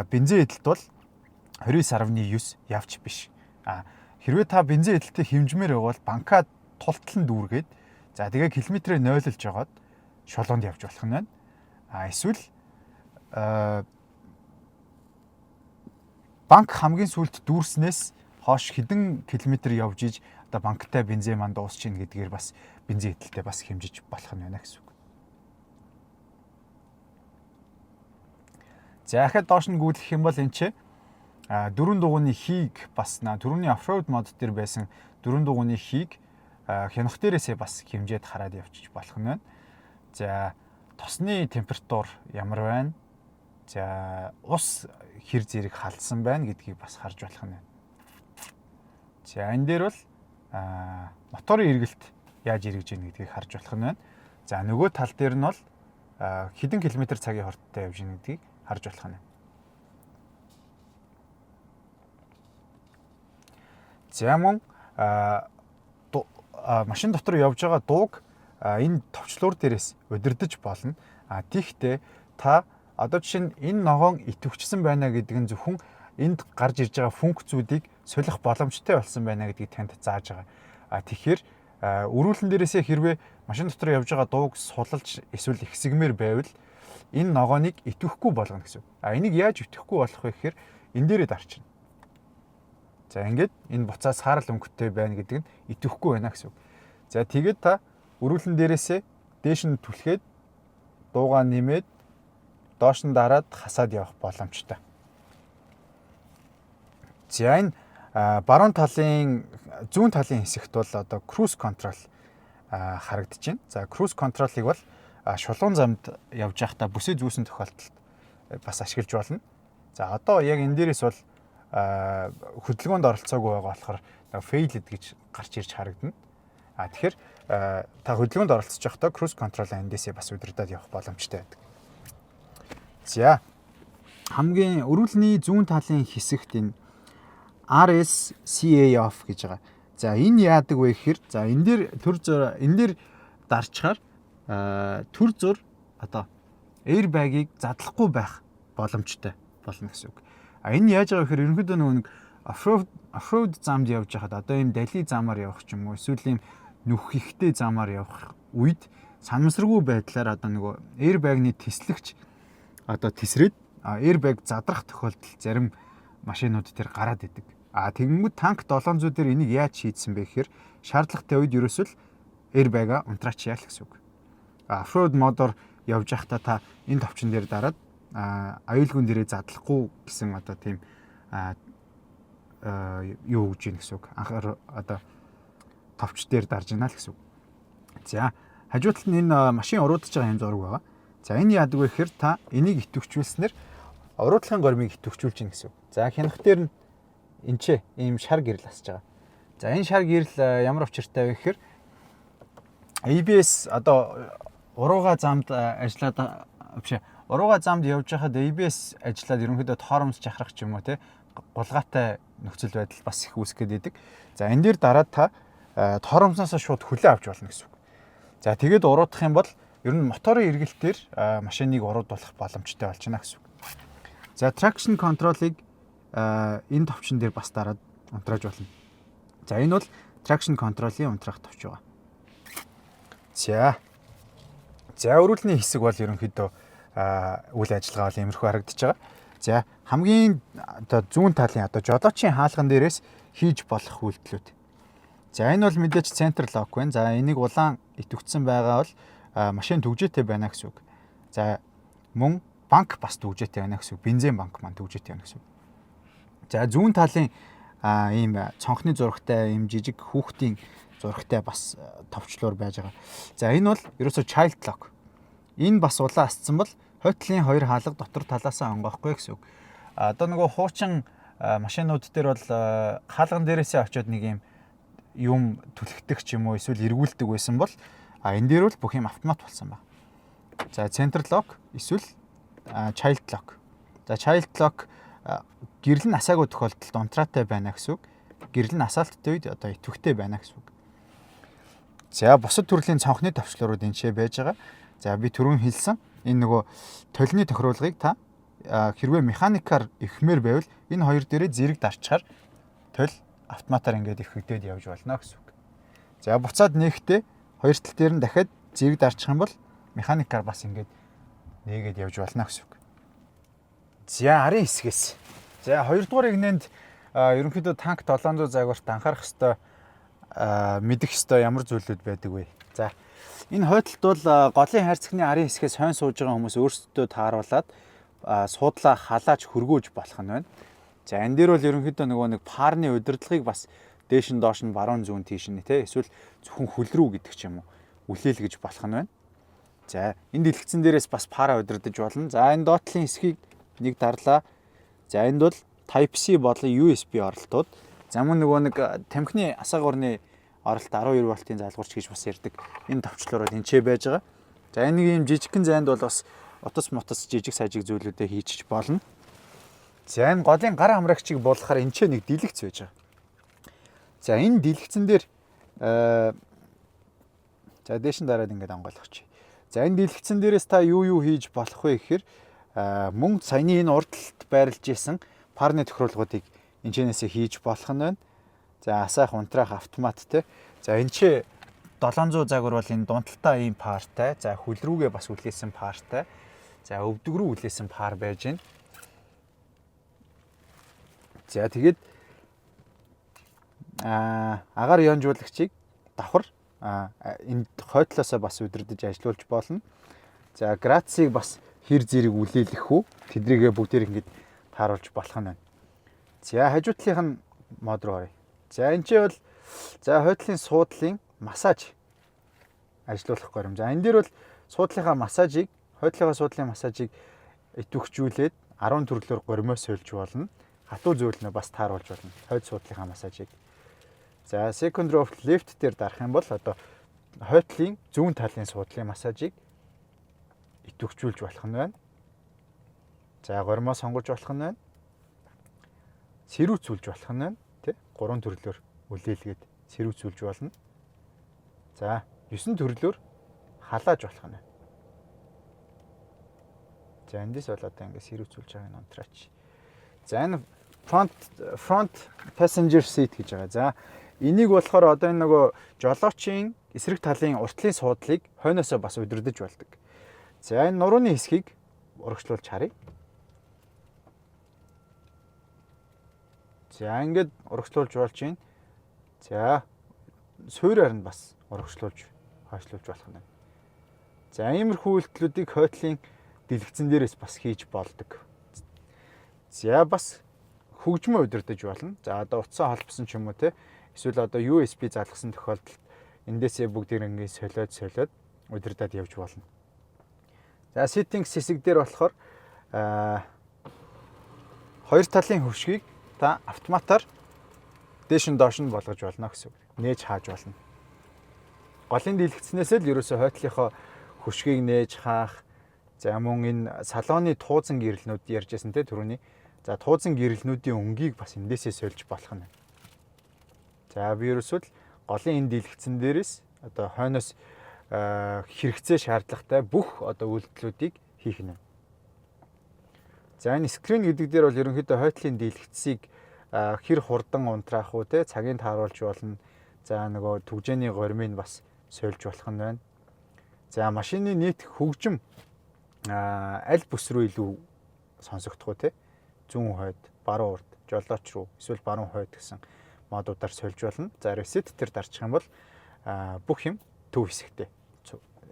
бензин эдэлт бол 29.9 явж биш. Хэрвээ та бензин эдэлтийг хэмжмээр байгаа бол банкаа тултлан дүүргээд за тэгээ километрээ нойлолж жагаад шолоонд явж болох нь байна. Эсвэл Банк хамгийн сүүлд дүүрснээс хойш хэдэн километр явж иж одоо банктай бензин маань дуусч ийн гэдгээр бас бензин идэлтэй бас хэмжиж болох нь байна гэсэн үг. За ахад доош нь гүйлгэх юм бол энэ чи дөрвөн дугуйны хийг бас түрүүний off-road mode дээр байсан дөрвөн дугуйны хийг хянах дээрээсээ бас хэмжээд хараад явчих болох нь байна. За, тосны температур ямар байна? За, ус хэр зэрэг халдсан байна гэдгийг бас харж болох нь байна. За, энэ дээр бол моторын эргэлт яаж эргэж ийн гэдгийг харж болох нь байна. За, нөгөө тал дээр нь бол хэдэн километр цагийн хурдтай явж ийн гэдгийг харж болох нь. За, мөн машин дотор явж байгаа дууг энэ товчлуур дээрээс удирдах болно. А тийхтэй та одоо жишээ нь энэ ногоон идэвхжсэн байна гэдэг нь зөвхөн энд гарч ирж байгаа функцүүдийг солих боломжтой болсон байна гэдгийг танд зааж байгаа. А тэгэхээр өрүүлэн дээрээсээ хэрвээ машин дотор явж байгаа дууг сулалж эсвэл ихсгэмээр байвал энэ ногооныг идэвхгүй болгоно гэсэн үг. А энийг яаж идэвхгүй болох вэ гэхээр энэ дээрээ дарчна. За, ингээд энэ буцаа саарал өнгөтэй байна гэдэг нь идэвхгүй байна гэсэн үг. За, тэгээд та өрүүлэн дээрээсээ дээш нь түлхээд дуугаа нэмээд доош нь дараад хасаад явах боломжтой. За, энэ баруун талын зүүн талын хэсэгт бол одоо cruise control харагдаж байна. За, cruise control-ыг бол шулуун замд явж байхдаа бүсээ зүүсэн тохиолдолд бас ашиглаж болно. За, одоо яг энэ дээрээс бол хөдөлгөөнд оролцоогүй байгаа болохоор failed гэж гарч ирж харагдана. А тэгэхээр та хөдөлгөөнд оролцож байхдаа cruise control эндээсээ бас удирдах явах боломжтой байдаг. За, хамгийн өрүүлний зүүн талын хэсэгт энэ RSCA off гэж байгаа. За, энэ яадаг вэ гэхээр за энэ дээр төр зур энэ дээр дарчхаар төр зур одоо airbag-ыг задлахгүй байх боломжтой болно гэсэн үг. А энэ яаж байгаа гэхээр ерөнхийдөө нөгөө нэг off-road замд явж байхад одоо ийм дали замаар явах ч юм уу эсвэл ийм нүх ихтэй замаар явах үед санамсаргүй байдлаар одоо нөгөө airbag-ны тэслэгч одоо тесрээд airbag задрах тохиолдол зарим машинууд дээр гараад идэг. А тэгэнгүүт танк 700 дээр энийг яаж шийдсэн бэ гэхээр шаардлагатай үед ерөөсөл airbag-а унтраачъя л гэсэн үг. Off-road mode-оор явж байхдаа та энэ товчон дээр дараад аюулгүй дээрээ задлахгүй гэсэн одоо тийм юу өгж ийн гэсэн үг. Анхаар одоо товч дээр дарж гинэ л гэсэн үг. За, хажуу талд нь энэ машин уруудаж байгаа юм зураг байгаа. За, энэ яадаг вэ гэхээр та энийг идэвхжүүлснээр уруудлахын гормыг идэвхжүүлж гин гэсэн үг. За, хянах дээр нь энэ ч ийм шар гэрэл асж байгаа. За, энэ шар гэрэл ямар учиртай вэ гэхээр ABS одоо урууга замд ажиллаад биш урууга замд явж байхад ABS ажиллаад ерөнхийдөө торомс чахрах ч юм уу те гулгаатай нөхцөл байдал бас их үүсгэх гээд байдаг. За, энэ дээр дараад та торомсноос шууд хүлээ авч болно гэсэн үг. За, тэгээд уруудах юм бол ер нь моторын эргэлтээр машиныг уруудуулах боломжтой болж байна гэсэн үг. За, traction control-ыг энэ товчон дээр бас дараад унтрааж болно. За, энэ бол traction control-ийн унтраах товч байгаа. За. За, өрүүлний хэсэг бол ерөнхийдөө үйл ажиллагаа бол иймэрхүү харагдаж байгаа. За, хамгийн одоо зүүн талын одоо жолоочийн хаалган дээрээс хийж болох үйлдэлүүд. За, энэ бол мэдээж center lock байна. За, энийг улаан идэвхжсэн байгаа бол машин түгжээтэй байна гэсэн үг. За, мөн банк бас түгжээтэй байна гэсэн үг. Бензин банк маань түгжээтэй байна гэсэн үг. За, зүүн талын ийм цонхны зурагтай ийм жижиг хүүхдийн зурагтай бас товчлуур байж байгаа. За, энэ бол ерөөсөө child lock. Энэ бас улаан асцсан бол хойтлын хоёр хаалга дотор талаасаа онгоохгүй гэсэн үг. Одоо нөгөө хуучин машинууд дээр бол хаалган дээрээсээ очиод нэг юм юм түлхдэг ч юм уу эсвэл эргүүлдэг байсан бол энэ дээр бол бүх юм автомат болсон байна. За, center lock эсвэл child lock. За, child lock гэрэл нь асаагүй тохиолдолд унтраатай байна гэсэн үг. Гэрэл нь асаалттай үед одоо идэвхтэй байна гэсэн үг. За, бусад төрлийн цонхны товчлуурууд энэ шээ байж байгаа. За, би түрүүн хэлсэн энэ нөгөө толины тохируулгыг та хэрвээ механикаар эвхмээр байвал энэ хоёр дээрээ зэрэг дарчаар тол автоматар ингээд эвхэгдээд явж болно гэсэн үг. За, буцаад нээхдээ хоёр тал дээр нь дахиад зэрэг дарчих юм бол механикаар бас ингээд нээгээд явж болно гэсэн үг. За, арын хэсгээс. За, хоёрдугаар эгнээнд ерөнхийдөө танк 700 загварт анхаарах ёстой, мэдэх ёстой ямар зүйлүүд байдаг вэ? За, энэ хойдолд бол голын хайрцагны арын хэсгээс хойно сууж байгаа хүмүүс өөрсдөө тааруулаад суудлаа халааж хөргөөж болох нь байна. За, энэ дээр бол ерөнхийдөө нөгөө нэг фарны удирдлагыг бас дээш нь, доош нь, баруун, зүүн, тийш нь, те, эсвэл зөвхөн хөл рүү гэдэг ч юм уу үлээлгэж болох нь байна. За, энэ дэлгэцэн дээрээс бас фараа удирдах болно. За, энэ доод талын хэсгийг нэг дарлаа. За, энд бол Type-C болон USB оролтууд. За, мөн нөгөө нэг тамхины асаагуурны оролт, 12 вольтын залгуурч гэж бас ярьдаг. Энэ товчлуурууд энэ ч байж байгаа. За, энэ нэг юм жижигхэн зайнд бол бас утас мотос, жижиг сажиг зүйлүүдээ хийчих болно. За, энэ голын гар хамрагчийг буулгахаар энэ ч нэг дэлгэц байж байгаа. За, энэ дэлгэцэн дээр за, дээш нь дараад ингээд онгойлгоч. За, энэ дэлгэцэн дээрээс та юу юу хийж болох вэ гэхээр мөн саяны энэ урд талд байрлаж исэн фарны тохируулгуудыг энэчнээсээ хийж болох нь байна. За, асаах, унтраах автомат, те. За, энэ ч 700 загвар бол энэ дунд талдаа ийм фартай. За, хөл рүүгээ бас үлээсэн фартай. За, өвдөг рүү үлээсэн фар байж байна. За, тэгээд агаар ионжуулагчийг давхар энэ хойдлоосоо бас удирдах, ажилуулж болно. За, градусыг бас хэр зэрэг үлээлгэх үү? Тэдрийгээ бүгдээр ингэж тааруулж болох нь байна. За, хажуу талынх нь mode руу оръё. За, энэ чинь бол за хойдлын суудлын массаж ажилуулах горим. За, энэ дээр бол суудлынхаа массажийг, хойдлынхаа суудлын массажийг идэвхжүүлээд 10 төрлөөр горимоо сольж болно. Хатуу зөөлнөө бас тааруулж болно. Хойд суудлынхаа массажийг. За, second row left дээр дарах юм бол одоо хойдлын зүүн талын суудлын массажийг идэвхжүүлж болох нь байна. За, горимоо сонгож болох нь байна. Сэрүүцүүлж болох нь байна. Тэ? Гурван төрлөөр үлээлгээд сэрүүцүүлж болно. За, 9 төрлөөр халааж болох нь байна. За, эндээс бол одоо ингээд сэрүүцүүлж байгааг нь унтраач. За, энэ front passenger seat гэж байгаа. За, энийг болохоор одоо энэ нөгөө жолоочийн эсрэг талын урд талын суудлыг хойноосоо бас удирдах болдог. За, энэ нурууны хэсгийг урагшлуулж харъя. За, ингээд урагшлуулж болж байна. За, суурьаар нь бас урагшлуулж, хойшлуулж болох нь байна. За, иймэрхүү үйлдэлүүдийг хойдлын дэлгэцэн дээрээс бас хийж болдог. За, бас хөгжмөө удирдах болно. За, одоо утсаа холбосон ч юм уу, те, эсвэл одоо USB залгасан тохиолдолд эндээсээ бүгдийг ингээд солиод солиод удирдах явж болно. За, settings хэсэг дээр болохоор хоёр талын хөшгийг та автоматар дээш нь, доош нь болгож болно гэсэн үг. Нээж хааж болно. Голын дэлгэцнээс л ерөөсөө хойдлынхоо хөшгийг нээж хаах. За, мөн энэ салоны туузан гэрлэнүүд ярьжсэн, те, түрүүний. За, туузан гэрлэнүүдийн өнгийг бас эндээсээ сольж болох нь. За, би ерөөсөө л голын энэ дэлгэцэн дээрээс одоо хойноос хэрэгцээ шаардлагатай бүх одоо үйлдэлүүдийг хийх нь. За, энэ screen гэдэг дээр бол ерөнхийдөө хойдлын дэлгэцийг хэр хурдан унтраах уу, те, цагийг тааруулж болно. За, нөгөө түгжээний горимыг бас сольж болох нь байна. За, машины нийт хөгжим аль бүс рүү илүү сонсогдох уу, те, зүүн хойд, баруун урд, жолооч руу, эсвэл баруун хойд гэсэн mode уудаар сольж болно. За, reset дээр дарчих юм бол бүх юм төв хэсэгтээ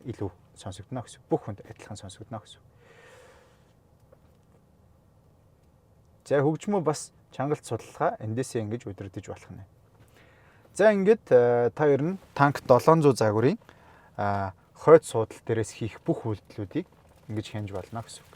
илүү сонсогдоно гэсэн. Бүх хүнд адилхан сонсогдоно гэсэн. За, хөгжмөө бас чангалт судалгаа эндээсээ ингэж удирдах болох нь. За, ингээд та ер нь танк 700 загварын хойд суудал дээрээс хийх бүх үйлдэлүүдийг ингэж хянаж болно гэсэн үг.